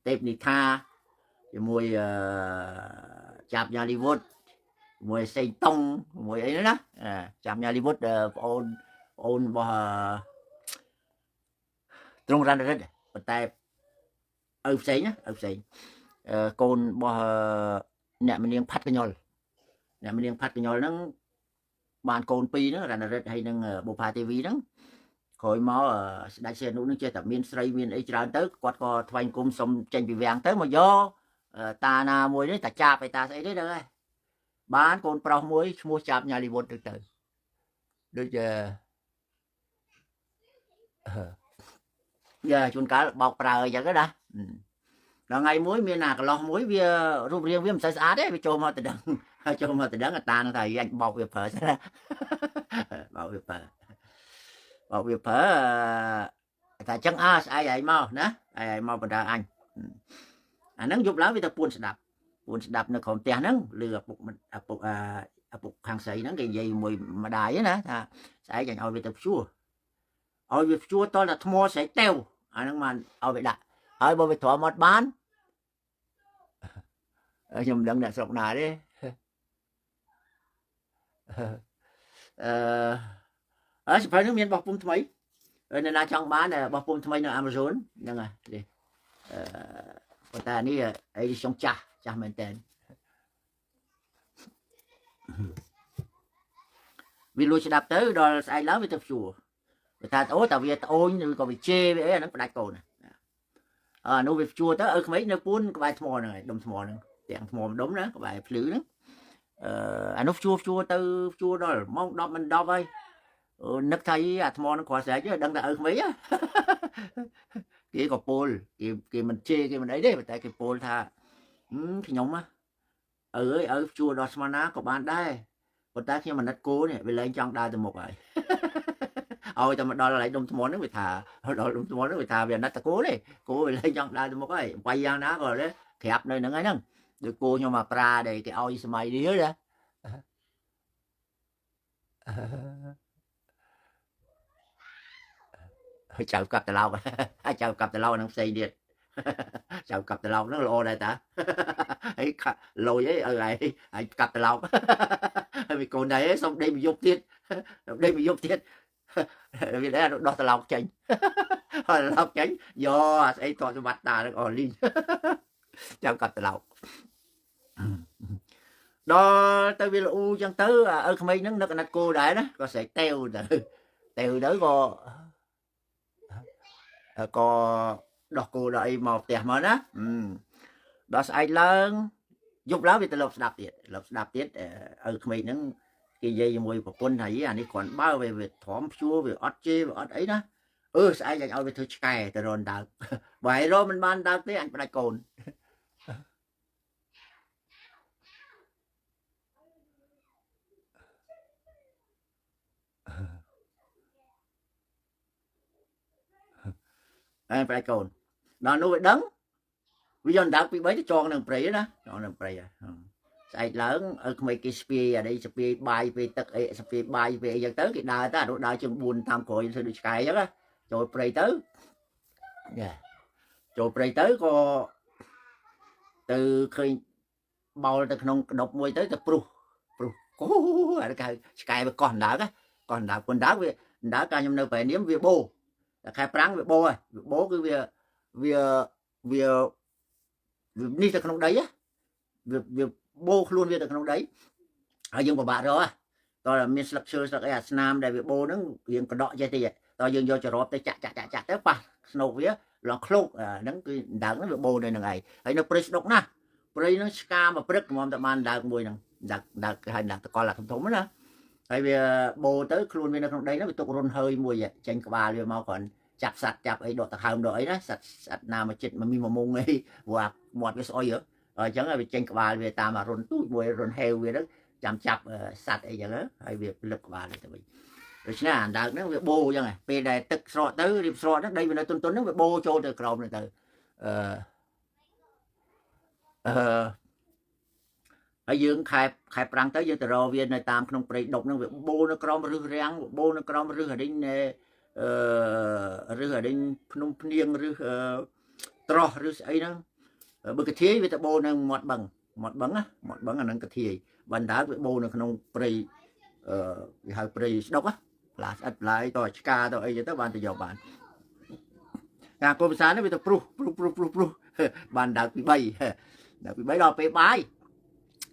Speaker 1: ទេពនិថាជាមួយចាប់ញ៉ាលីវុឌជាមួយសេងតុងជាមួយអីណាចាប់ញ៉ាលីវុឌប្អូនប្អូនរបស់ត្រង់រណរិទ្ធប៉ុន្តែឪផ្សេងណាឪផ្សេងកូនរបស់អ្នកមនាងផាត់កញ្ញុលអ្នកមនាងផាត់កញ្ញុលហ្នឹងបានកូនពីរហ្នឹងរណរិទ្ធហើយនឹងបុផាទេវីហ្នឹងក្រោយមកស្ដេចសេនុនឹងចេះតែមានស្រីមានអីច្រើនទៅគាត់ក៏ថ្វាយគុំសុំចេញពីវាំងទៅមកយកតាណាមួយនេះតាចាប់ឯតាស្អីនេះដឹងហើយបានកូនប្រុសមួយឈ្មោះចាប់ញ៉ាលីវុតទៅដូចជាយ៉ាជួនកាលបោកប្រើអញ្ចឹងណាដល់ថ្ងៃមួយមានអាកន្លោះមួយវារូបរាងវាមិនសូវស្អាតទេវាចូលមកទៅដឹងចូលមកទៅដឹងអាតានឹងថាអញបោកវាប្រើសិនណាបោកវាប្រើបោកវាប្រើតែអញ្ចឹងអើស្អែកឯងមកណាឯងមកបណ្ដាអញអាហ្នឹងយប់ឡើងវាទៅពួនស្ដាប់ពួនស្ដាប់នៅក្រោមផ្ទះហ្នឹងឬឪពុកឪពុកឪពុកខាងស្រីហ្នឹងគេនិយាយមួយម្ដាយណាថាស្អែកអញឲ្យវាទៅព្យួរឲ្យវាព្យួរតតែថ្មស្រែកតេវអាហ្នឹងបានឲ្យវាដាក់ហើយបើវាទ្រាំអត់បានខ្ញុំមិនដឹងអ្នកស្រុកណាទេអឺអើសភៅនេះមានបោះពុំថ្មីនៅណាចង់បានបោះពុំថ្មីនៅ Amazon ហ្នឹងហើយនេះអឺប៉ុន្តែនេះអីខ្ញុំចាស់ចាស់មែនតើវាលួចស្ដាប់ទៅដល់ស្អែកឡើងវាទៅព្យួរវាថាអូតាវាត្អូញឬក៏វាជេរវាអីអាហ្នឹងផ្ដាច់កូនអានោះវាព្យួរទៅឪក្មេកនៅពួនក្បែរថ្មហ្នឹងហើយដុំថ្មហ្នឹងទាំងថ្មម្ដុំណាក្បែរភ្លឺហ្នឹងអឺអានោះព្យួរព្យួរទៅព្យួរដល់ម៉ោង10មិន10ហើយនឹកថាអាថ្មហ្នឹងគ្រាន់ស្រែកដឹងតែឪក្មេកគេក៏ពោលគេគេមិនជេរគេមិនអីទេតែគេពោលថាខ្ញុំឪអើយឪព្យួរដល់ស្មានណាក៏បានដែរប៉ុន្តែខ្ញុំអាណិតគោនេះវាលែងចង់ដើរទៅមុខហើយឲ្យតែមកដល់កន្លែងដុំថ្មហ្នឹងវាថាដល់ដុំថ្មហ្នឹងវាថាវាអាណិតតគោទេគោវាលែងចង់ដើរទៅមុខហើយវាយយ៉ាងណាក៏ក្រាបនៅហ្នឹងហើយហ្នឹងដូចគោខ្ញុំមកប្រាដែលគេឲ្យសម័យនេះណាចៅកាប់ត្រឡោកចៅកាប់ត្រឡោកហ្នឹងផ្សេងទៀតចៅកាប់ត្រឡោកហ្នឹងល្អដែរតាហើយលយអីឲ្យឯងកាប់ត្រឡោកហើយវាកូនដែរសុំដេកមួយយប់ទៀតដេកមួយយប់ទៀតវាដែរដោះត្រឡោកចេញហើយត្រឡោកចេញយកអាស្អីតសម្បត្តិតានឹងអស់លីងចៅកាប់ត្រឡោកដល់ទៅវាល្អូចឹងទៅឪក្មេងហ្នឹងនឹកអាណិតគោដែរណាក៏ស្រែកតេវទៅតេវទៅក៏ក៏ដោះគោដល់អីមកផ្ទះមកណាដល់ស្អែកឡើងយប់ឡើងវាទៅលបស្ដាប់ទៀតលបស្ដាប់ទៀតឪក្មេងហ្នឹងគេនិយាយជាមួយប្រពន្ធថាអានេះគ្រាន់បើវាទ្រាំព្យួរវាអត់ជេរវាអត់អីណាអឺស្អែកអញឲ្យវាធ្វើឆ្កែទៅរនដើកបើឯងរមិនបានដើកទេអញផ្ដាច់កូនអញផ្ដាច់កូនដល់នោះវាដឹងវាយកដើកពី3ទៅចងនឹងព្រៃណាចងនឹងព្រៃស្អែកឡើងឲ្យក្មេងគេស្ពាយអានេះស្ពាយបាយពេលទឹកអីស្ពាយបាយពេលអីចឹងទៅគេដើរទៅអានោះដើរជាង4តាមក្រោយធ្វើដូចឆ្កែចឹងណាចូលព្រៃទៅចូលព្រៃទៅក៏ទៅឃើញបោលទៅក្នុងក្តុបមួយទៅទៅព្រុសព្រុសកូអានេះគេហៅឆ្កែវាកោះអណ្ដើកកោះអណ្ដើកពណ្ដើកវាអណ្ដើកកាលខ្ញុំនៅប្រែនាមវាបោតែខែប្រាំងវាបោហើយវាបោគឺវាវាវានេះទៅក្នុងដីវាវាបោខ្លួនវាទៅក្នុងដីហើយយើងពិបាករកតើមានស្លឹកឈើស្លឹកអីអាស្នាមដែលវាបោហ្នឹងរៀងកដកចេះតិចតើយើងយកចរបទៅចាក់ចាក់ចាក់ចាក់ទៅប៉ះស្នូកវាឡងឃ្លោកហ្នឹងគឺដើកហ្នឹងវាបោនៅហ្នឹងឯងហើយនៅព្រៃស្ដុកណាព្រៃហ្នឹងឆ្កាមកព្រឹកហ្មងតែបានដើកមួយហ្នឹងដើកដើកគេហៅដើកតកលធំធំណាហើយវាបោទៅខ្លួនវានៅក្នុងដីហ្នឹងវាទុករន្ធហើយមួយចេញក្បាលវាមកគ្រាន់ចាប់សัตว์ចាប់អីដកដង្ហើមដកអីណាសัตว์សัตว์ណាមកចិត្តមកមីមមុងអីព្រោះមាត់វាស្អុយអញ្ចឹងវាចេញក្បាលវាតាមអារុនទូចមួយរុនហេវវាហ្នឹងចាំចាប់សัตว์អីចឹងហើយវាលឹបក្បាលទៅវិញដូច្នេះអាដើកហ្នឹងវាបោអញ្ចឹងពេលដែលទឹកស្រកទៅរៀបស្រកហ្នឹងដីវានៅទុនទុនហ្នឹងវាបោចូលទៅក្រោមហ្នឹងទៅអឺអឺ ហើយយើងខែខែប្រាំងទៅយើងទៅរកវានៅតាមក្នុងព្រៃដប់ហ្នឹងវាបូរនៅក្រោមរឹសរាំងបូរនៅក្រោមរឹសអារិញអឺរឹសអារិញភ្នំភ្នៀងរឹសត្រោះឬស្អីហ្នឹងបើកាធាយវាទៅបូរនៅមាត់បឹងមាត់បឹងណាមាត់បឹងអាហ្នឹងកាធាយបណ្ដើកវាបូរនៅក្នុងព្រៃអឺគេហៅព្រៃស្ដុកណាផ្លាស្អិតផ្លាយតឆ្កាទៅអីទៅបានទៅយកបានការគោភាសានេះវាទៅព្រុសព្រុសព្រុសព្រុសព្រុសបានដើកពី3ដើកពី3ដល់ពេលបាយ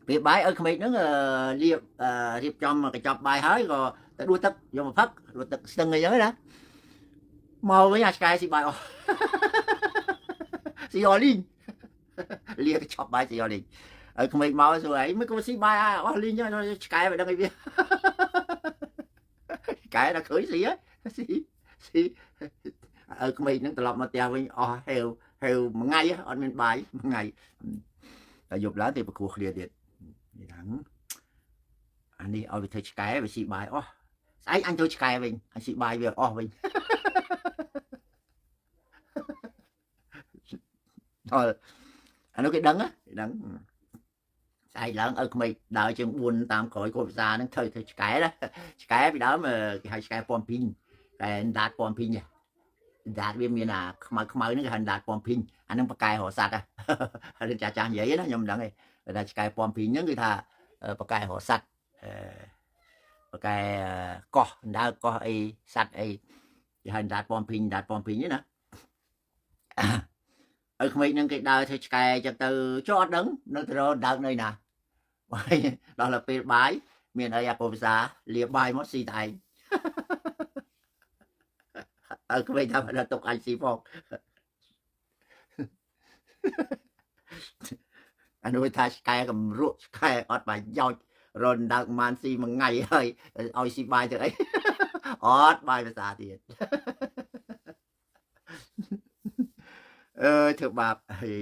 Speaker 1: ពេលបាយឲ្យក្មេកហ្នឹងរៀបរៀបចំកញ្ចប់បាយហើយក៏ទៅដួសទឹកយកមកផឹកដួសទឹកស្ទឹងអីចឹងណាមកវិញអាឆ្កែស៊ីបាយអស់ស៊ីអស់លីងលាកញ្ចប់បាយស៊ីអស់លីងឲ្យក្មេកមកសួរអីមិនក៏ស៊ីបាយអស់លីងចឹងឆ្កែមិនដឹងអីវាឆ្កែដល់ឃើញស៊ីស៊ីស៊ីឲ្យក្មេកហ្នឹងត្រឡប់មកផ្ទះវិញអស់ហេវហេវមួយថ្ងៃអត់មានបាយមួយថ្ងៃតែយប់ឡើងទេប្រគោះគ្នាទៀតនិយាយថាអានេះឲ្យវាធ្វើឆ្កែវាស៊ីបាយអស់ស្អែកអញធ្វើឆ្កែវិញអញស៊ីបាយវាអស់វិញដល់អានោះគេដឹងគេដឹងស្អែកឡើងឲ្យក្មេកដើរជាង4តាមក្រោយគោភាសាហ្នឹងធ្វើធ្វើឆ្កែណាឆ្កែពីដើមគេហៅឆ្កែពំពីងតែដាតពំពីងដាតវាមានអាខ្មៅខ្មៅហ្នឹងគេហៅដាតពំពីងអាហ្នឹងបកែរកសัตว์ហ្នឹងចាស់ចាស់និយាយណាខ្ញុំមិនដឹងទេតែឆ្កែពំពីងហ្នឹងគឺថាបកែរកសัตว์បកែកោះដើកោះអីសัตว์អីគេហៅដាតពំពីងដាតពំពីងណាឲ្យក្មេកនឹងគេដើរធ្វើឆ្កែចឹងទៅចុះអត់ដឹងនៅទៅរកដើកនៅណាដល់ទៅពេលបាយមានអីអាកូភាសាលាបាយមកស៊ីតែឯងឲ្យក្មេងថាដល់ទុកអញស៊ីផងអានោះថាឆ្កែកម្រក់ឆ្កែអត់ប្រយោជន៍រនដើកម៉ានស៊ីមួយថ្ងៃហើយឲ្យស៊ីបាយទៅអីអត់បាយភាសាទៀតអឺធ្វើបាប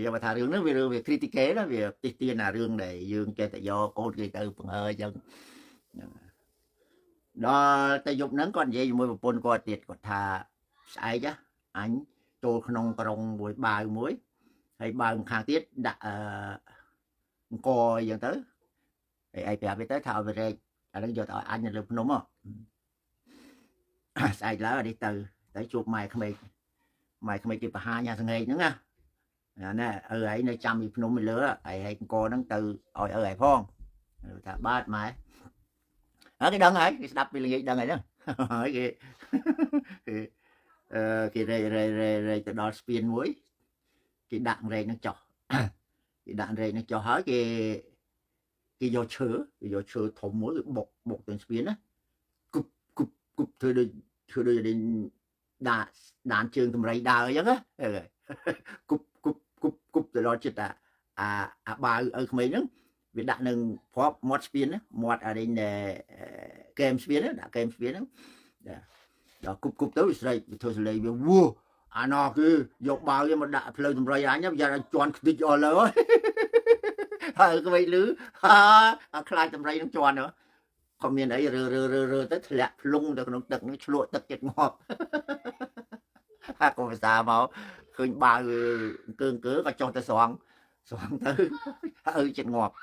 Speaker 1: យកមកថារឿងហ្នឹងវារឿងវា critique ណាវាទិះទៀនអារឿងដែលយើងចេះតែយកកូនគេទៅបង្ហើអញ្ចឹងដល់ទៅយប់ហ្នឹងគាត់និយាយជាមួយប្រពន្ធគាត់ទៀតគាត់ថាស្អែកអញចូលក្នុងក្រុងមួយបាវមួយហើយបាវខាងទៀតដាក់អឺអង្គអញ្ចឹងទៅហើយឯងប្រាប់វាទៅថាឲ្យវារែកអាហ្នឹងយកទៅឲ្យអញនៅលើភ្នំហ៎ស្អែកឡើងអានេះទៅទៅជួបម៉ែក្មេកម៉ែក្មេកគេបង្ហាញអាសង្ហេកហ្នឹងណាអាណែឪឯងនៅចាំពីភ្នំពីលើឯងអង្គហ្នឹងទៅឲ្យឪឯងផងថាបាទម៉ែហើយគេដឹងហើយគេស្ដាប់ពីល្ងាចដឹងហើយហ្នឹងហើយគេគេអឺគេរែករែករែករែកទៅដល់ស្ពានមួយគេដាក់រែកហ្នឹងចុះគេដាក់រែកហ្នឹងចុះហើយគេគេយកឈើគេយកឈើធំមួយគេបុកបុកទៅស្ពានណាគប់គប់គប់ធ្វើដូចធ្វើដូចដាក់ដានជើងតម្រៃដើរអញ្ចឹងណាគប់គប់គប់គប់ទៅដល់ចិត្តអាអាអាបាវឪក្មេងហ្នឹងវាដាក់នឹងព្រប់មាត់ស្ពានណាមាត់អានេះកែមស្ពានដាក់កែមស្ពានហ្នឹងដល់គប់គប់ទៅវាស្រែកវាធ្វើសលេងវាវោអាណោះគឺយកបាវយកមកដាក់ផ្លូវតម្រៃអញយ៉ាជន់ខ្ទេចអស់លើហើយក្មេងលឺហាខ្លាចតម្រៃនឹងជន់ក៏មានអីរើរើរើរើទៅធ្លាក់ភ្លុងទៅក្នុងទឹកនឹងឆ្លក់ទឹកចិត្តងាប់ហាកុំភាសាមកឃើញបាវអង្គើអង្គើក៏ចុះទៅស្រង់ស្រង់ទៅឪចិត្តងាប់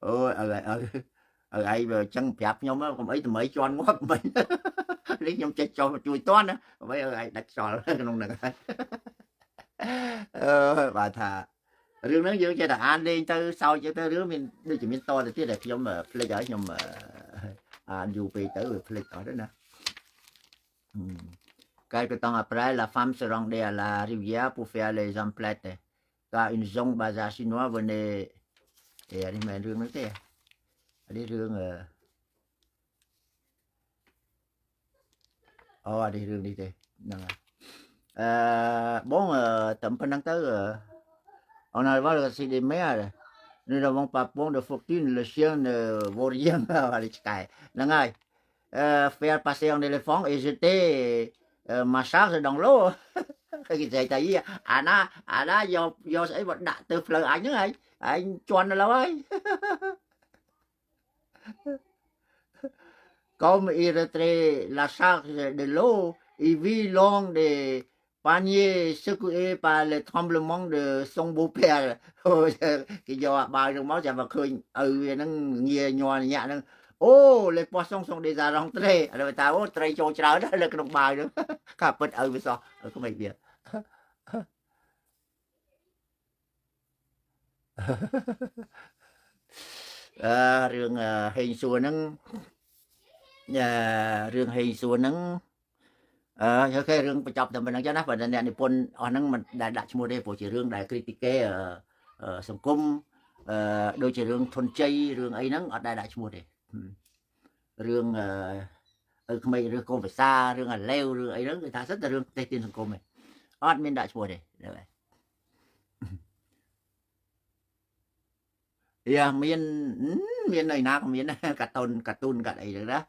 Speaker 1: អូយឪឪឪឯងវាអញ្ចឹងប្រាប់ខ្ញុំកុំអីថ្មីជន់ងាប់មិននេះខ្ញុំចេះចុះមកជួយតន់ណាអ្វីឪឯងដាច់ខ្យល់ក្នុងហ្នឹងហើយអឺបាទថារឿងហ្នឹងយើងចេះតែអានលេងទៅសើចទៅរឿងមានដូចជាមានតទៅទៀតតែខ្ញុំភ្លេចហើយខ្ញុំអានយូរពេកទៅវាភ្លេចអស់ទៅណា Quelque temps après, la femme se rendait à la rivière pour faire les emplettes. Car une zone bazar chinois venait អេអានេះមិនមែនរឿងហ្នឹងទេអានេះរឿងអូអានេះរឿងនេះទេហ្នឹងហើយអឺបងតែប៉ុណ្ណឹងទៅ on arrivant au quartier des mers, nous n'avons pas point de fortune, le chien ne vaut rien អានេះឆ្កែហ្នឹងហើយ faire passer un éléphant et jeter ma charge dans l'eau គេនិយាយថាអាណាអាណាយកយកស្អីមកដាក់ទៅផ្លូវអញហ្នឹងហើយឯងជន់ទៅលើហើយ Comme il retrait la charge de l'eau, il vit long des Panier secoué par le tremblement de son beau-père គេយកអាបាវហ្នឹងមកចាំមកឃើញឪវាហ្នឹងងាញ័រញាក់ហ្នឹងអូ les poissons sont déjà rentrés ឥឡូវថាអូត្រីចូលច្រើននៅក្នុងបាវហ្នឹងកាពិតឪវាសោះក្មេងវាអឺរឿងហេងសួរហ្នឹងរឿងហេងសួរហ្នឹងអឺ OK រឿងបញ្ចប់តែប៉ុណ្្នឹងចឹងណាបើអ្នកនិពន្ធអស់ហ្នឹងមិនដែលដាក់ឈ្មោះទេព្រោះជារឿងដែល critique សង្គមអឺដូចជារឿងធនជ័យរឿងអីហ្នឹងអត់ដែលដាក់ឈ្មោះទេរឿងអឺឪក្មេករឿងកុំភាសារឿងអាឡេវរឿងអីហ្នឹងគឺថាសិតតែរឿងទេសទៀនសង្គមឯងអត់មានដាក់ឈ្មោះទេហ្នឹងហើយយ៉ាមានមាននៅណាក៏មានកាតុនកាទូនកាត់អីហ្នឹងណា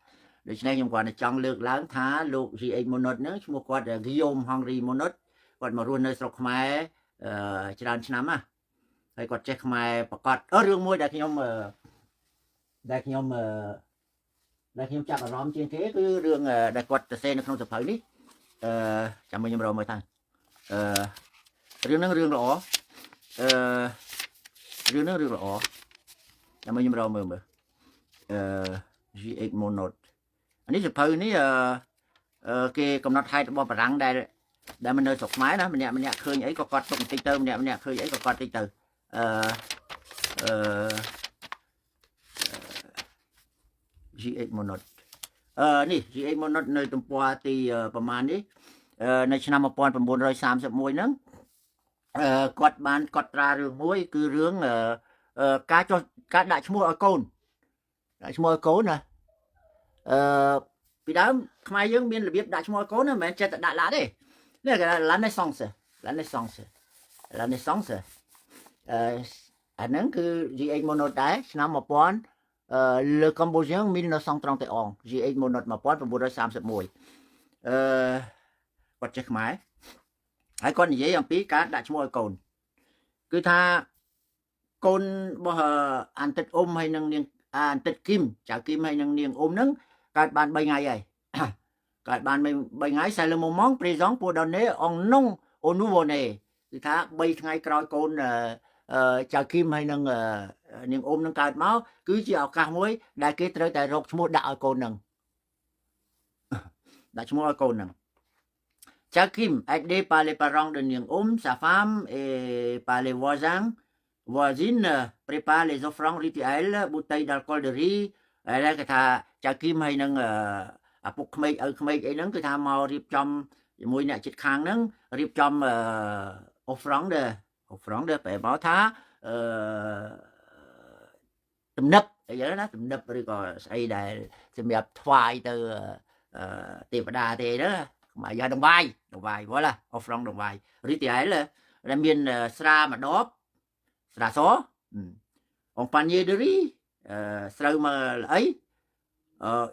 Speaker 1: ដូច្នេះខ្ញុំគ្រាន់តែចង់លើកឡើងថាលោក GH Monod ហ្នឹងឈ្មោះគាត់ Guillaume Henry Monod គាត់មករស់នៅស្រុកខ្មែរច្រើនឆ្នាំណាហើយគាត់ចេះខ្មែរប្រកាសរឿងមួយដែលខ្ញុំដែលខ្ញុំដែលខ្ញុំចាប់អារម្មណ៍ជាងគេគឺរឿងដែលគាត់សរសេរនៅក្នុងសភៅនេះអឺចាំមើលខ្ញុំរកមើលថាអឺរឿងហ្នឹងរឿងល្អអឺរឿងហ្នឹងរឿងល្អចាំមើលខ្ញុំរកមើលមើលអឺ GH Monod អានេះសភៅនេះអឺគេកំណត់ហេតុរបស់បារាំងដែលដែលមិននៅស្រុកខ្មែរណាម្នាក់ម្នាក់ឃើញអីក៏គាត់ទុកបន្តិចទៅម្នាក់ម្នាក់ឃើញអីក៏គាត់តិចទៅអឺអឺ GH Monod អឺនេះ GH Monod នៅទំព័រទីប្រមាណនេះនៅឆ្នាំ1931ហ្នឹងអឺគាត់បានកត់ត្រារឿងមួយគឺរឿងការចុះការដាក់ឈ្មោះឲ្យកូនដាក់ឈ្មោះឲ្យកូនណាអឺពីដើមខ្មែរយើងមានរបៀបដាក់ឈ្មោះឲ្យកូនណាមិនមែនចេះតែដាក់ឡាទេនេះគេថា la naissance la naissance la naissance អឺអាហ្នឹងគឺ GH Monod ដែរឆ្នាំ1000 Le Cambodgien 1931 GH Monod 1931អឺគាត់ចេះខ្មែរហើយគាត់និយាយអំពីការដាក់ឈ្មោះឲ្យកូនគឺថាកូនរបស់អានតិតអ៊ុំហើយនឹងនាងអានតិតគឹមចៅគឹមហើយនឹងនាងអ៊ុំហ្នឹងកើតបាន3ថ្ងៃហើយកើតបាន3ថ្ងៃ c'est le moment présent pour donner un nom au nouveau-né គឺថា3ថ្ងៃក្រោយកូនចៅគឹមហើយនឹងនាងអ៊ុំនឹងកើតមកគឺជាឱកាសមួយដែលគេត្រូវតែរកឈ្មោះដាក់ឲ្យកូននឹងដាក់ឈ្មោះឲ្យកូននឹង ចៅគឹម aidé par les parents de Niang Om, sa femme et par les voisins, voisines prépare les offrandes rituelles, bouteilles d'alcool de riz ហើយគេថាចៅគឹមហើយនឹងឪពុកក្មេកឪក្មេកអីហ្នឹងគឺថាមករៀបចំជាមួយអ្នកជិតខាងហ្នឹងរៀបចំ offrande offrande ប្រែមកថាអឺទំនឹបអីចឹងណាទំនឹបឬក៏ស្អីដែលសម្រាប់ថ្វាយទៅទេវតាទេហ្នឹងខ្មែរយកដង្វាយដង្វាយ voilà offrande ដង្វាយ rituel ដែលមានស្រាមួយដបស្រាស un panier de riz ស្រូវមកល្អី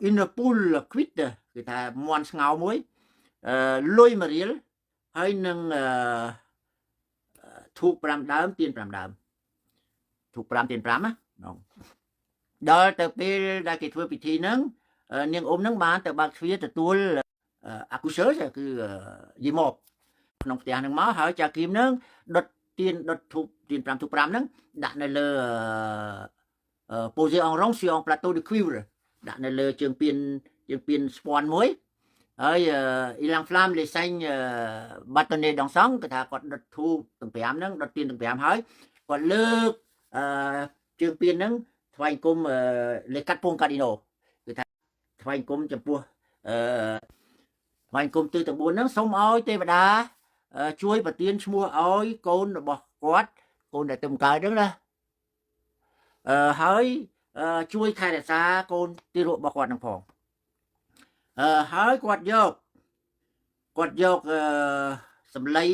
Speaker 1: une poule cuite គឺថាមន់ស្ងោមួយលុយមួយរៀលហើយនឹងធូប5ដើមទៀន5ដើមធូប5ទៀន5ណាបងដល់ទៅពេលដែលគេធ្វើពិធីហ្នឹងនាងអ៊ុំហ្នឹងបានទៅបើកទ្វារទទួល accoucheuse គឺយីមកក្នុងផ្ទះហ្នឹងមកហើយចាគីមហ្នឹងដុតទៀនដុតធូបទៀន5ធូប5ហ្នឹងដាក់នៅលើ posé en rond sur un plateau de cuivre ដាក់នៅលើជើងពៀនជើងពៀនស្ពាន់មួយហើយ il enflamme les cinq bâtonnets d'encens គឺថាគាត់ដុតធូបទាំង5ហ្នឹងដុតទៀនទាំង5ហើយគាត់លើកជើងពៀនហ្នឹងថ្វាយគុំ les quatre points cardinaux គឺថាថ្វាយគុំចំពោះអឺថ្វាយគុំទិសទាំង4ហ្នឹងសូមឲ្យទេវតាជួយប្រទានឈ្មោះឲ្យកូនរបស់គាត់កូនដែលទៅកើតហ្នឹងណាអឺហើយជួយថែរក្សាកូនទារករបស់គាត់នឹងផងអឺហើយគាត់យកគាត់យកអឺសម្លៃ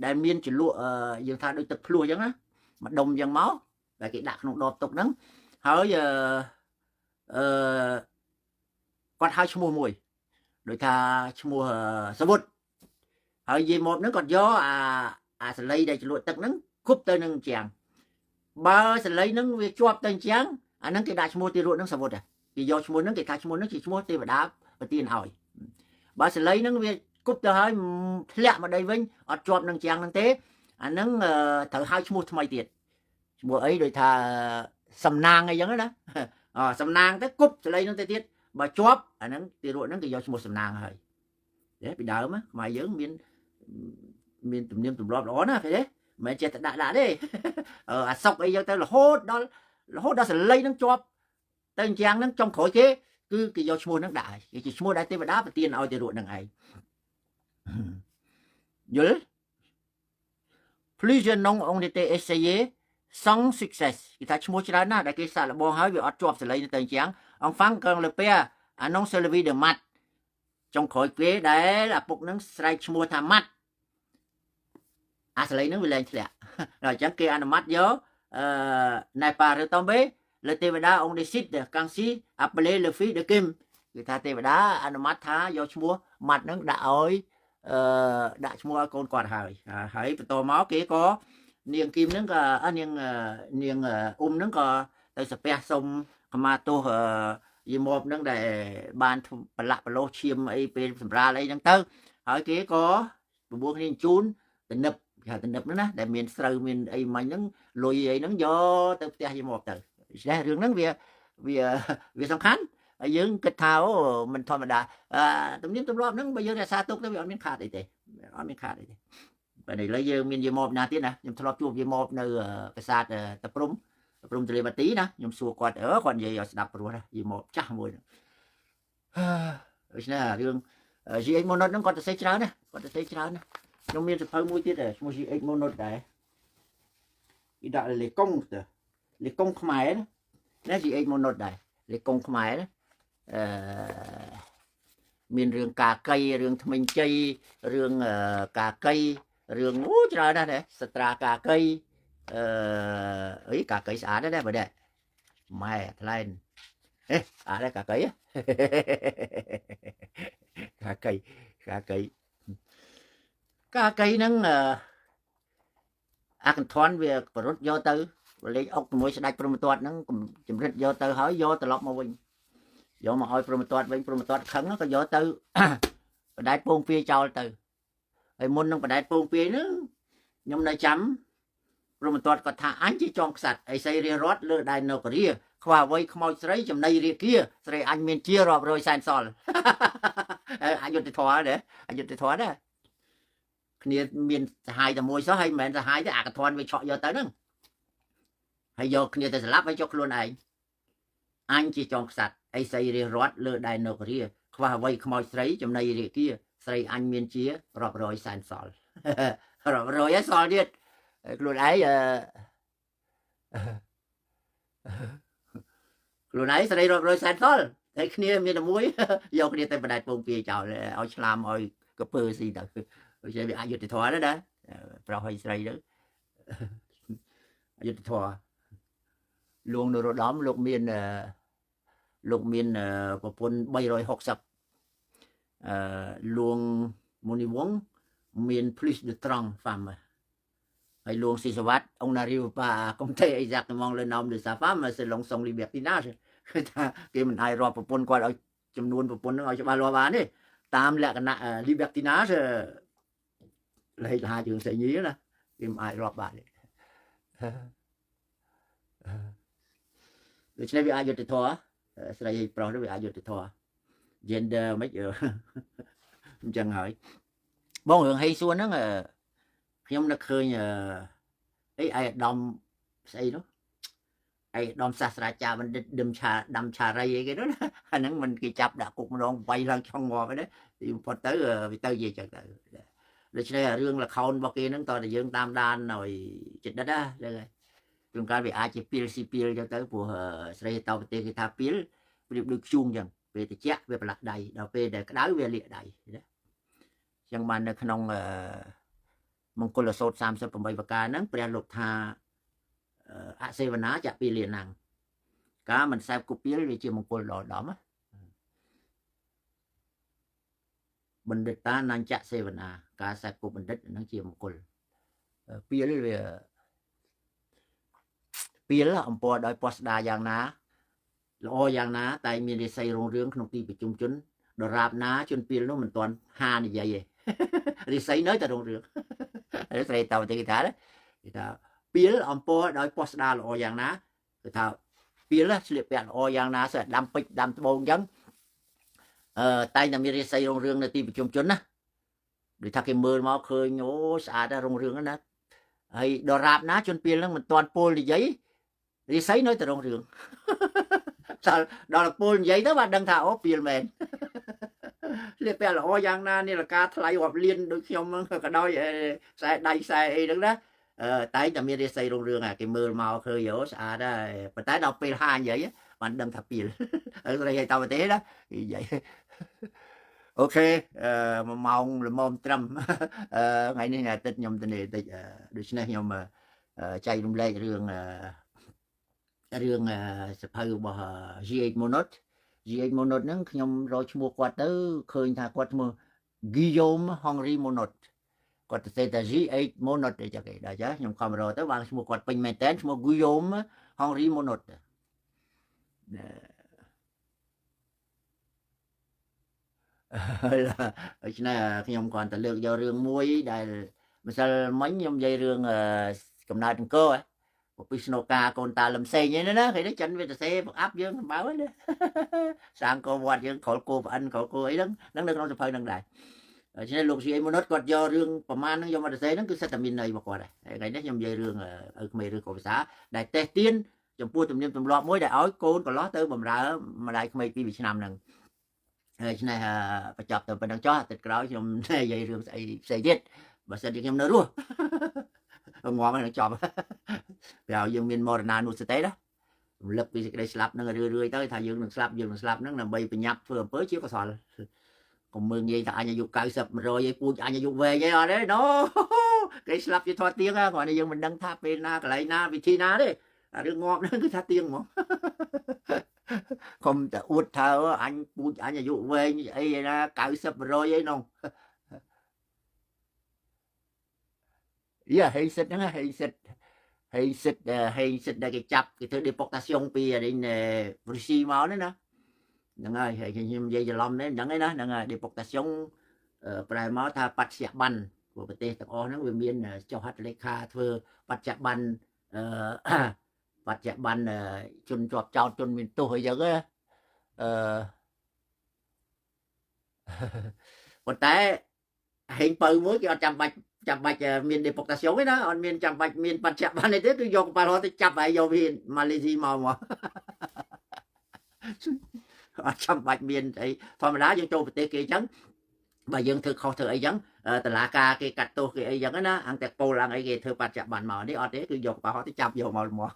Speaker 1: ដែលមានជ្រលក់យើងថាដូចទឹកភ្លោះអញ្ចឹងណាមួយដុំអញ្ចឹងមកដែលគេដាក់ក្នុងដបទុកហ្នឹងហើយអឺអឺគាត់ហៅឈ្មោះមួយដូចថាឈ្មោះសវុតហើយយាយមកហ្នឹងគាត់យកអាអាសលៃដែលជ្រលក់ទឹកហ្នឹងគប់ទៅនឹងជាងបើសលៃហ្នឹងវាជាប់ទៅជាងអាហ្នឹងគេដាក់ឈ្មោះទារកហ្នឹងសវុតគេយកឈ្មោះហ្នឹងគេថាឈ្មោះហ្នឹងជាឈ្មោះទេវតាប្រទានឲ្យបើសលៃហ្នឹងវា គប់ទៅហើយធ្លាក់មកដីវិញអត់ជាប់នឹងជាងហ្នឹងទេអាហ្នឹងត្រូវហៅឈ្មោះថ្មីទៀតឈ្មោះអីដូចថាសំណាងអីចឹងណាសំណាងទៅគប់សលៃហ្នឹងទៅទៀតបើជាប់អាហ្នឹងទារកហ្នឹងគេយកឈ្មោះសំណាងហើយទេពីដើមខ្មែរយើងមានទំនៀមទម្លាប់ល្អណាស់ឃើញទេមិនមែនចេះតែដាក់ទេអាសុកអីចឹងទៅរហូតដល់សលៃហ្នឹងជាប់ទៅជាងហ្នឹងចុងក្រោយគេគឺគេយកឈ្មោះហ្នឹងដាក់ហើយគេជាឈ្មោះដែលទេវតាប្រទានឲ្យទារកហ្នឹងឯងយល់ Plusieurs noms ont été essayés sans succès គេថាឈ្មោះច្រើនណាស់ដែលគេសាកល្បងហើយវាអត់ជាប់សលៃទៅជាង Enfin quand le père annonce celui de Mat ចុងក្រោយគេដែលឪពុកនឹងស្រែកឈ្មោះថាម៉ាត់អាសលៃនឹងវាលែងធ្លាក់ដល់អញ្ចឹងគេអនុម័តយកអឺ n'est pas retombé le ទេវតា on décide qu'ainsi appeler le fils de Kim គេថាទេវតាអនុម័តថាយកឈ្មោះម៉ាត់នឹងដាក់ឲ្យអឺដាក់ឈ្មោះឲ្យកូនគាត់ហើយហើយបន្តមកគេក៏នាងគឹមហ្នឹងក៏នាងនាងអ៊ុំហ្នឹងក៏ទៅសាពះសុំខមាទោសយីមបហ្នឹងដែលបានប្រឡាក់ប្រឡោះឈាមអីពេលសម្រាលអីហ្នឹងទៅហើយគេក៏បបួលគ្នាជូនទៅនឹបគេហៅទៅនឹបហ្នឹងណាដែលមានស្រូវមានអីមាញ់ហ្នឹងលុយអីហ្នឹងយកទៅផ្ទះយីមបទៅដូច្នេះរឿងហ្នឹងវាវាវាសំខាន់ហើយយើងគិតថាអូមិនធម្មតាទំនៀមទម្លាប់ហ្នឹងបើយើងរក្សាទុកទៅវាអត់មានខាតអីទេអត់មានខាតអីទេបែរនេះឥឡូវយើងមានយាមបណាទៀតណាខ្ញុំធ្លាប់ជួបយាមបនៅប្រាសាទតាព្រំព្រំទលេបាទីណាខ្ញុំសួរគាត់គាត់និយាយឲ្យស្ដាប់ព្រោះណាយាមបចាស់មួយដូច្នេះរឿង GH Monod ហ្នឹងគាត់ទៅសេច្រើនណាគាត់ទៅសេច្រើនណាខ្ញុំមានសភៅមួយទៀតឈ្មោះ GH Monod ដែរគេដាក់លេកុងទៅលេកុងខ្មែរណា GH Monod ដែរលេកុងខ្មែរណាអឺមានរឿងកាកៃរឿងថ្មិញជ័យរឿងកាកៃរឿងអូច្រើនណាស់ណាសត្រាកាកៃអឺអីកាកៃស្អាតណាស់បើដែរម៉ែថ្លែនហេស្អាតដែរកាកៃកាកៃកាកៃកាកៃហ្នឹងអាកន្ធន់វាប្រត់យកទៅលេងអុកជាមួយស្ដេចព្រហ្មទត្តហ្នឹងចម្រិតយកទៅហើយយកត្រឡប់មកវិញយកមកឲ្យព្រហ្មទត្តវិញព្រហ្មទត្តខឹងក៏យកទៅបដែតពងពាយចោលទៅហើយមុននឹងបដែតពងពាយហ្នឹងខ្ញុំនៅចាំព្រហ្មទត្តគាត់ថាអញជាចងខ្សាត់អីសីរារត់លើដែននគរាខ្វះអ្វីខ្មោចស្រីចំណៃរាគាស្រីអញមានជារាប់រយសែនសល់អយុត្តិធម៌ទេអយុត្តិធម៌ណាគ្នាមានសហាយតែមួយសោះហើយមិនមែនសហាយទេអាកធនវាឆក់យកទៅហ្នឹងហើយយកគ្នាទៅស្លាប់ហើយយកខ្លួនឯងអញជាចងខ្សាត់អីសីរារត់លើដែននគរាខ្វះអ្វីខ្មោចស្រីចំណៃរាគាស្រីអញមានជារាប់រយសែនសល់រាប់រយហើយសល់ទៀតខ្លួនឯងខ្លួនឯងស្រីរាប់រយសែនសល់តែគ្នាមានតែមួយយកគ្នាទៅបដែតពងពាយចោលឲ្យឆ្លាមឲ្យកពើស៊ីទៅដូច្នេះវាអយុត្តិធម៌ណាស់ណាប្រុសហើយស្រីទៅអយុត្តិធម៌លួងនរោត្តមលោកមានប្រពន្ធ360អឺលួងមុនីវង្សមាន plus de 30 femmes ហើយលួងស៊ីសវត្ត on n'arrive pas à compter exactement le nombre de sa femme selon son libertinage គឺថាគេមិនអាចរាប់ប្រពន្ធគាត់ឲ្យចំនួនប្រពន្ធហ្នឹងឲ្យច្បាស់លាស់បានទេតាមលក្ខណៈ libertinage លហិលហាជើងសេញីណាគេមិនអាចរាប់បានទេដូច្នេះវាអាចយុត្តិធម៌ស្រីប្រុសនេះវាអាចយុត្តិធម៌ gender មិនអញ្ចឹងហើយបងរឿងហេងសួនហ្នឹងខ្ញុំនឹកឃើញអីឯអាដាមស្អីនោះឯកឧត្តមសាស្ត្រាចារ្យបណ្ឌិតដឹមឆាដាំឆារីអីគេនោះណាអាហ្នឹងមិនគេចាប់ដាក់គុកម្ដងវាយឡើងឆុងងាប់ហ្នឹងទីបំផុតទៅវាទៅជាចឹងទៅដូច្នេះរឿងល្ខោនរបស់គេហ្នឹងតើតែយើងតាមដានឲ្យចិត្តដិតណាហ្នឹងហើយជួនកាលវាអាចជាពីលស៊ីពីលចឹងទៅព្រោះស្រីតោប្រទេសគេថាពីលប្រៀបដូចខ្ជូងចឹងពេលត្រជាក់វាប្រឡាក់ដៃដល់ពេលដែលក្តៅវាលាកដៃណាចឹងបាននៅក្នុងមង្គលសោត38ប្រការហ្នឹងព្រះលោកថាអសេវនាចពីលាណាំងការមិនសែបគប់ពីលវាជាមង្គលដ៏ដំបណ្ឌិតានញ្ចសេវនាការសែបគប់បណ្ឌិតហ្នឹងជាមង្គលពីលវាពីលអំពរដោយពស្ដាយ៉ាងណាល្អយ៉ាងណាតែមានរិស័យរុងរឿងក្នុងទីប្រជុំជន ដរាបណាជនពីលនោះមិនទាន់ហានិយាយទេរិស័យនៅតែរុងរឿងស្រីតទៅគេថាគេថាពីលអំពរដោយពោះស្ដារល្អយ៉ាងណាគឺថាពីលស្លៀកពាក់ល្អយ៉ាងណាស្អាតដាំពេជ្រដាំត្បូងអញ្ចឹងអឺតែងតែមានរិស័យរុងរឿងនៅទីប្រជុំជនណាដូចថាគេមើលមកឃើញអូស្អាតរុងរឿងណាហើយដរាបណាជនពីលនឹងមិនទាន់ពោលនិយាយរិស័យនៅតែរុងរឿងដល់ដល់ពោលនិយាយទៅបាទដឹងថាអូពីលមែនស្លៀកពាក់ល្អយ៉ាងណានាឡិកាថ្លៃរាប់លានដូចខ្ញុំហ្នឹងក៏ដោយខ្សែដៃខ្សែអីហ្នឹងណាតែងតែមានរិស័យរុងរឿងគេមើលមកឃើញអូស្អាតហើយប៉ុន្តែដល់ពេលហានិយាយបានដឹងថាពីលស្រីឲ្យតប្រទេសណានិយាយ OK 1ម៉ោងល្មមត្រឹមថ្ងៃនេះថ្ងៃអាទិត្យខ្ញុំទៅនេះតិចដូច្នេះខ្ញុំចែករំលែករឿងរឿងសភៅរបស់ G.H. Monod G.H. Monod ហ្នឹងខ្ញុំរកឈ្មោះគាត់ទៅឃើញថាគាត់ឈ្មោះ Guillaume Henri Monod គាត់ទៅសេថា G.H. Monod អីចឹងគេដល់ចាខ្ញុំខំរកទៅបានឈ្មោះគាត់ពេញមែនតើឈ្មោះ Guillaume Henri Monod ដូច្នេះខ្ញុំគ្រាន់តែលើកយករឿងមួយដែលម្សិលមិញខ្ញុំនិយាយរឿងកំណើតអង្គរពីស្នូកាកូនតាលំសេងហ្នឹងណាគេនេះចិនវាទៅសេបង្អាប់យើងសម្បើណាសាងកវត្តយើងក្រោលគោប្អិនក្រោលគោអីហ្នឹងហ្នឹងនៅក្នុងសភៅហ្នឹងដែរដូច្នេះលោកស៊ីអីមនុតគាត់យករឿងប្រមាណហ្នឹងយកមកទៅសេហ្នឹងគឺសិតតែមានន័យរបស់គាត់ដែរថ្ងៃនេះខ្ញុំនិយាយរឿងឪក្មេងរឿងកុភាសាដែលតេះទៀនចំពោះទំនៀមទម្លាប់មួយដែលឲ្យកូនកន្លោះទៅបំរើម្ដាយក្មេកពីឆ្នាំហ្នឹងហើយឆ្នេះបញ្ចប់ទៅប៉ុណ្្នឹងចុះអាទិត្យក្រោយខ្ញុំនិយាយរឿងស្អីផ្សេងទៀតបើសិនជាខ្ញុំនៅរស់ងំហ្នឹងចប់ពេលឲ្យយើងមានមរណានុសតិណារំលឹកពីសេចក្តីស្លាប់ហ្នឹងរឿយរឿយទៅថាយើងនឹងស្លាប់យើងនឹងស្លាប់ហ្នឹងដើម្បីបញ្ញាប់ធ្វើអំពើជាកុសលកុំមើលងាយថាអញអាយុ90 100ឯងពូជអញអាយុវែងឯងអត់ទេណូគេស្លាប់ជាធေါ်ទៀងគ្រាន់តែយើងមិនដឹងថាពេលណាកន្លែងណាវិធីណាទេអារឿងងាប់ហ្នឹងគឺថាទៀងហ្មងកុំតែអួតថាអញពូជអញអាយុវែងអីណា90 100អីនោះយ៉ាហេសិតហ្នឹងហេសិតហេសិតហេសិតដែលគេចាប់គេធ្វើ deportation ពីនេះរុស្ស៊ីមកហ្នឹងណាហ្នឹងហើយហើយខ្ញុំនិយាយច្រឡំនេះហ្នឹងឯណាហ្នឹងហើយ deportation ប្រែមកថាបច្ចៈប័ណ្ណព្រោះប្រទេសទាំងអស់ហ្នឹងវាមានចុះហត្ថលេខាធ្វើបច្ចៈប័ណ្ណបច្ចៈប័ណ្ណជនជាប់ចោតជនមានទោសអីចឹងអឺប៉ុន្តែហេងពៅមួយគេអត់ចាំបាច់មាន deportation ទេណាអត់មានចាំបាច់មានបច្ចៈប័ណ្ណអីទេគឺយកកប៉ាល់ហោះទៅចាប់ហើយយកពីម៉ាឡេស៊ីមកមកអត់ចាំបាច់មានអីធម្មតាយើងចូលប្រទេសគេអញ្ចឹងបើយើងធ្វើខុសធ្វើអីចឹងតឡាការគេកាត់ទោសគេអីចឹងណាអង្គតែពោលអង្គអីគេធ្វើបច្ចៈប័ណ្ណមកនេះអត់ទេគឺយកកប៉ាល់ហោះទៅចាប់យកមកមក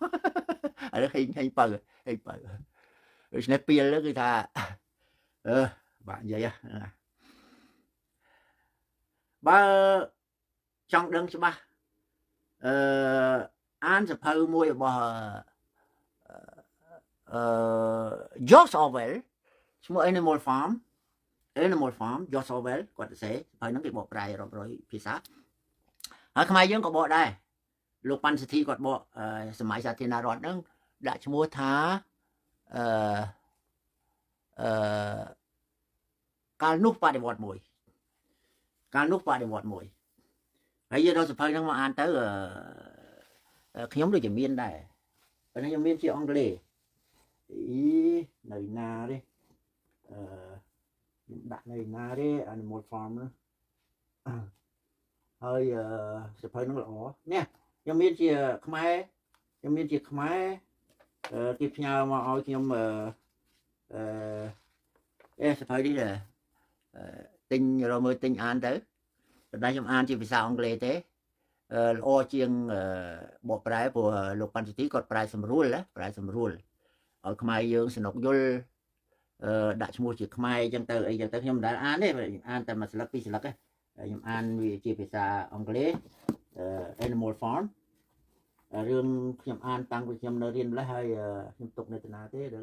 Speaker 1: អានេះហេងហេងពៅហេងពៅដូច្នេះពីលគឺថាអឺបាទនិយាយបើចង់ដឹងច្បាស់អឺអានសភៅមួយរបស់អឺ George Orwell ឈ្មោះ Animal Farm Animal Farm George Orwell គាត់សរសេរហើយហ្នឹងគេបកប្រែរាប់រយភាសាហើយខ្មែរយើងក៏បកដែរលោកប៉ាន់សិទ្ធីគាត់បកសម័យសាធារណរដ្ឋហ្នឹងដាក់ឈ្មោះថាអឺអឺកាលនោះបដិវត្តមួយកាលនោះបដិវត្តមួយហើយយើងដល់សភៅហ្នឹងមកអានទៅខ្ញុំដូចជាមានដែរប៉ុន្តែខ្ញុំមានជាអង់គ្លេសអីនៅណាទេអឺខ្ញុំដាក់នៅណាទេ Animal Farm ហ្នឹងហើយសភៅហ្នឹងល្អនេះខ្ញុំមានជាខ្មែរខ្ញុំមានជាខ្មែរគេផ្ញើមកឲ្យខ្ញុំអឺអេសភៅនេះទិញរកមើលទិញអានទៅប៉ុន្តែខ្ញុំអានជាភាសាអង់គ្លេសទេល្អជាងបកប្រែព្រោះលោកប៉ាន់ស៊ីធីគាត់ប្រែសម្រួលណាប្រែសម្រួលឲ្យខ្មែរយើងសនុកយល់ដាក់ឈ្មោះជាខ្មែរអញ្ចឹងទៅអីចឹងទៅខ្ញុំមិនដែលអានទេអានតែមួយស្លឹកពីរស្លឹកទេខ្ញុំអានវាជាភាសាអង់គ្លេស Animal Farm រឿងខ្ញុំអានតាំងពីខ្ញុំនៅរៀនម្លេះហើយខ្ញុំទុកនៅតាណាទេអឺ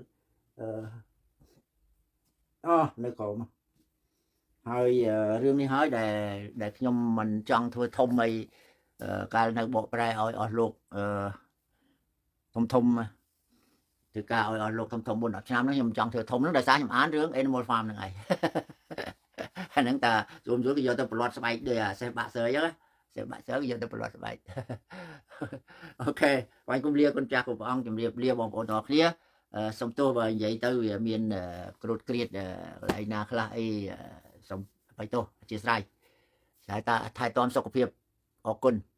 Speaker 1: អូនៅក្រោមហើយរឿងនេះហើយដែលខ្ញុំមិនចង់ធ្វើធំអីកាលនៅបកប្រែឲ្យអស់លោកអឺធំធំធ្វើការឲ្យអស់លោកធំធំ4 10ឆ្នាំហ្នឹងខ្ញុំចង់ធ្វើធំហ្នឹងដោយសារខ្ញុំអានរឿង Animal Farm ហ្នឹងឯង អាហ្នឹងតាស្រួលស្រួលគេយកទៅប្រឡាត់ស្បែកដូចអាសេះបាក់សើអញ្ចឹងសេះបាក់សើគេយកទៅប្រឡាត់ស្បែក។ OK បាញ់គុំលាគុណចាស់គ្រប់ព្រះអង្គជំរាបលាបងប្អូនទាំងអស់គ្នា។សូមទោសបើនិយាយទៅវាមានក្រូតក្រៀតកន្លែងណាខ្លះអីសូមអភ័យទោសអធ្យាស្រ័យតែតាថែទាំសុខភាពអរគុណ។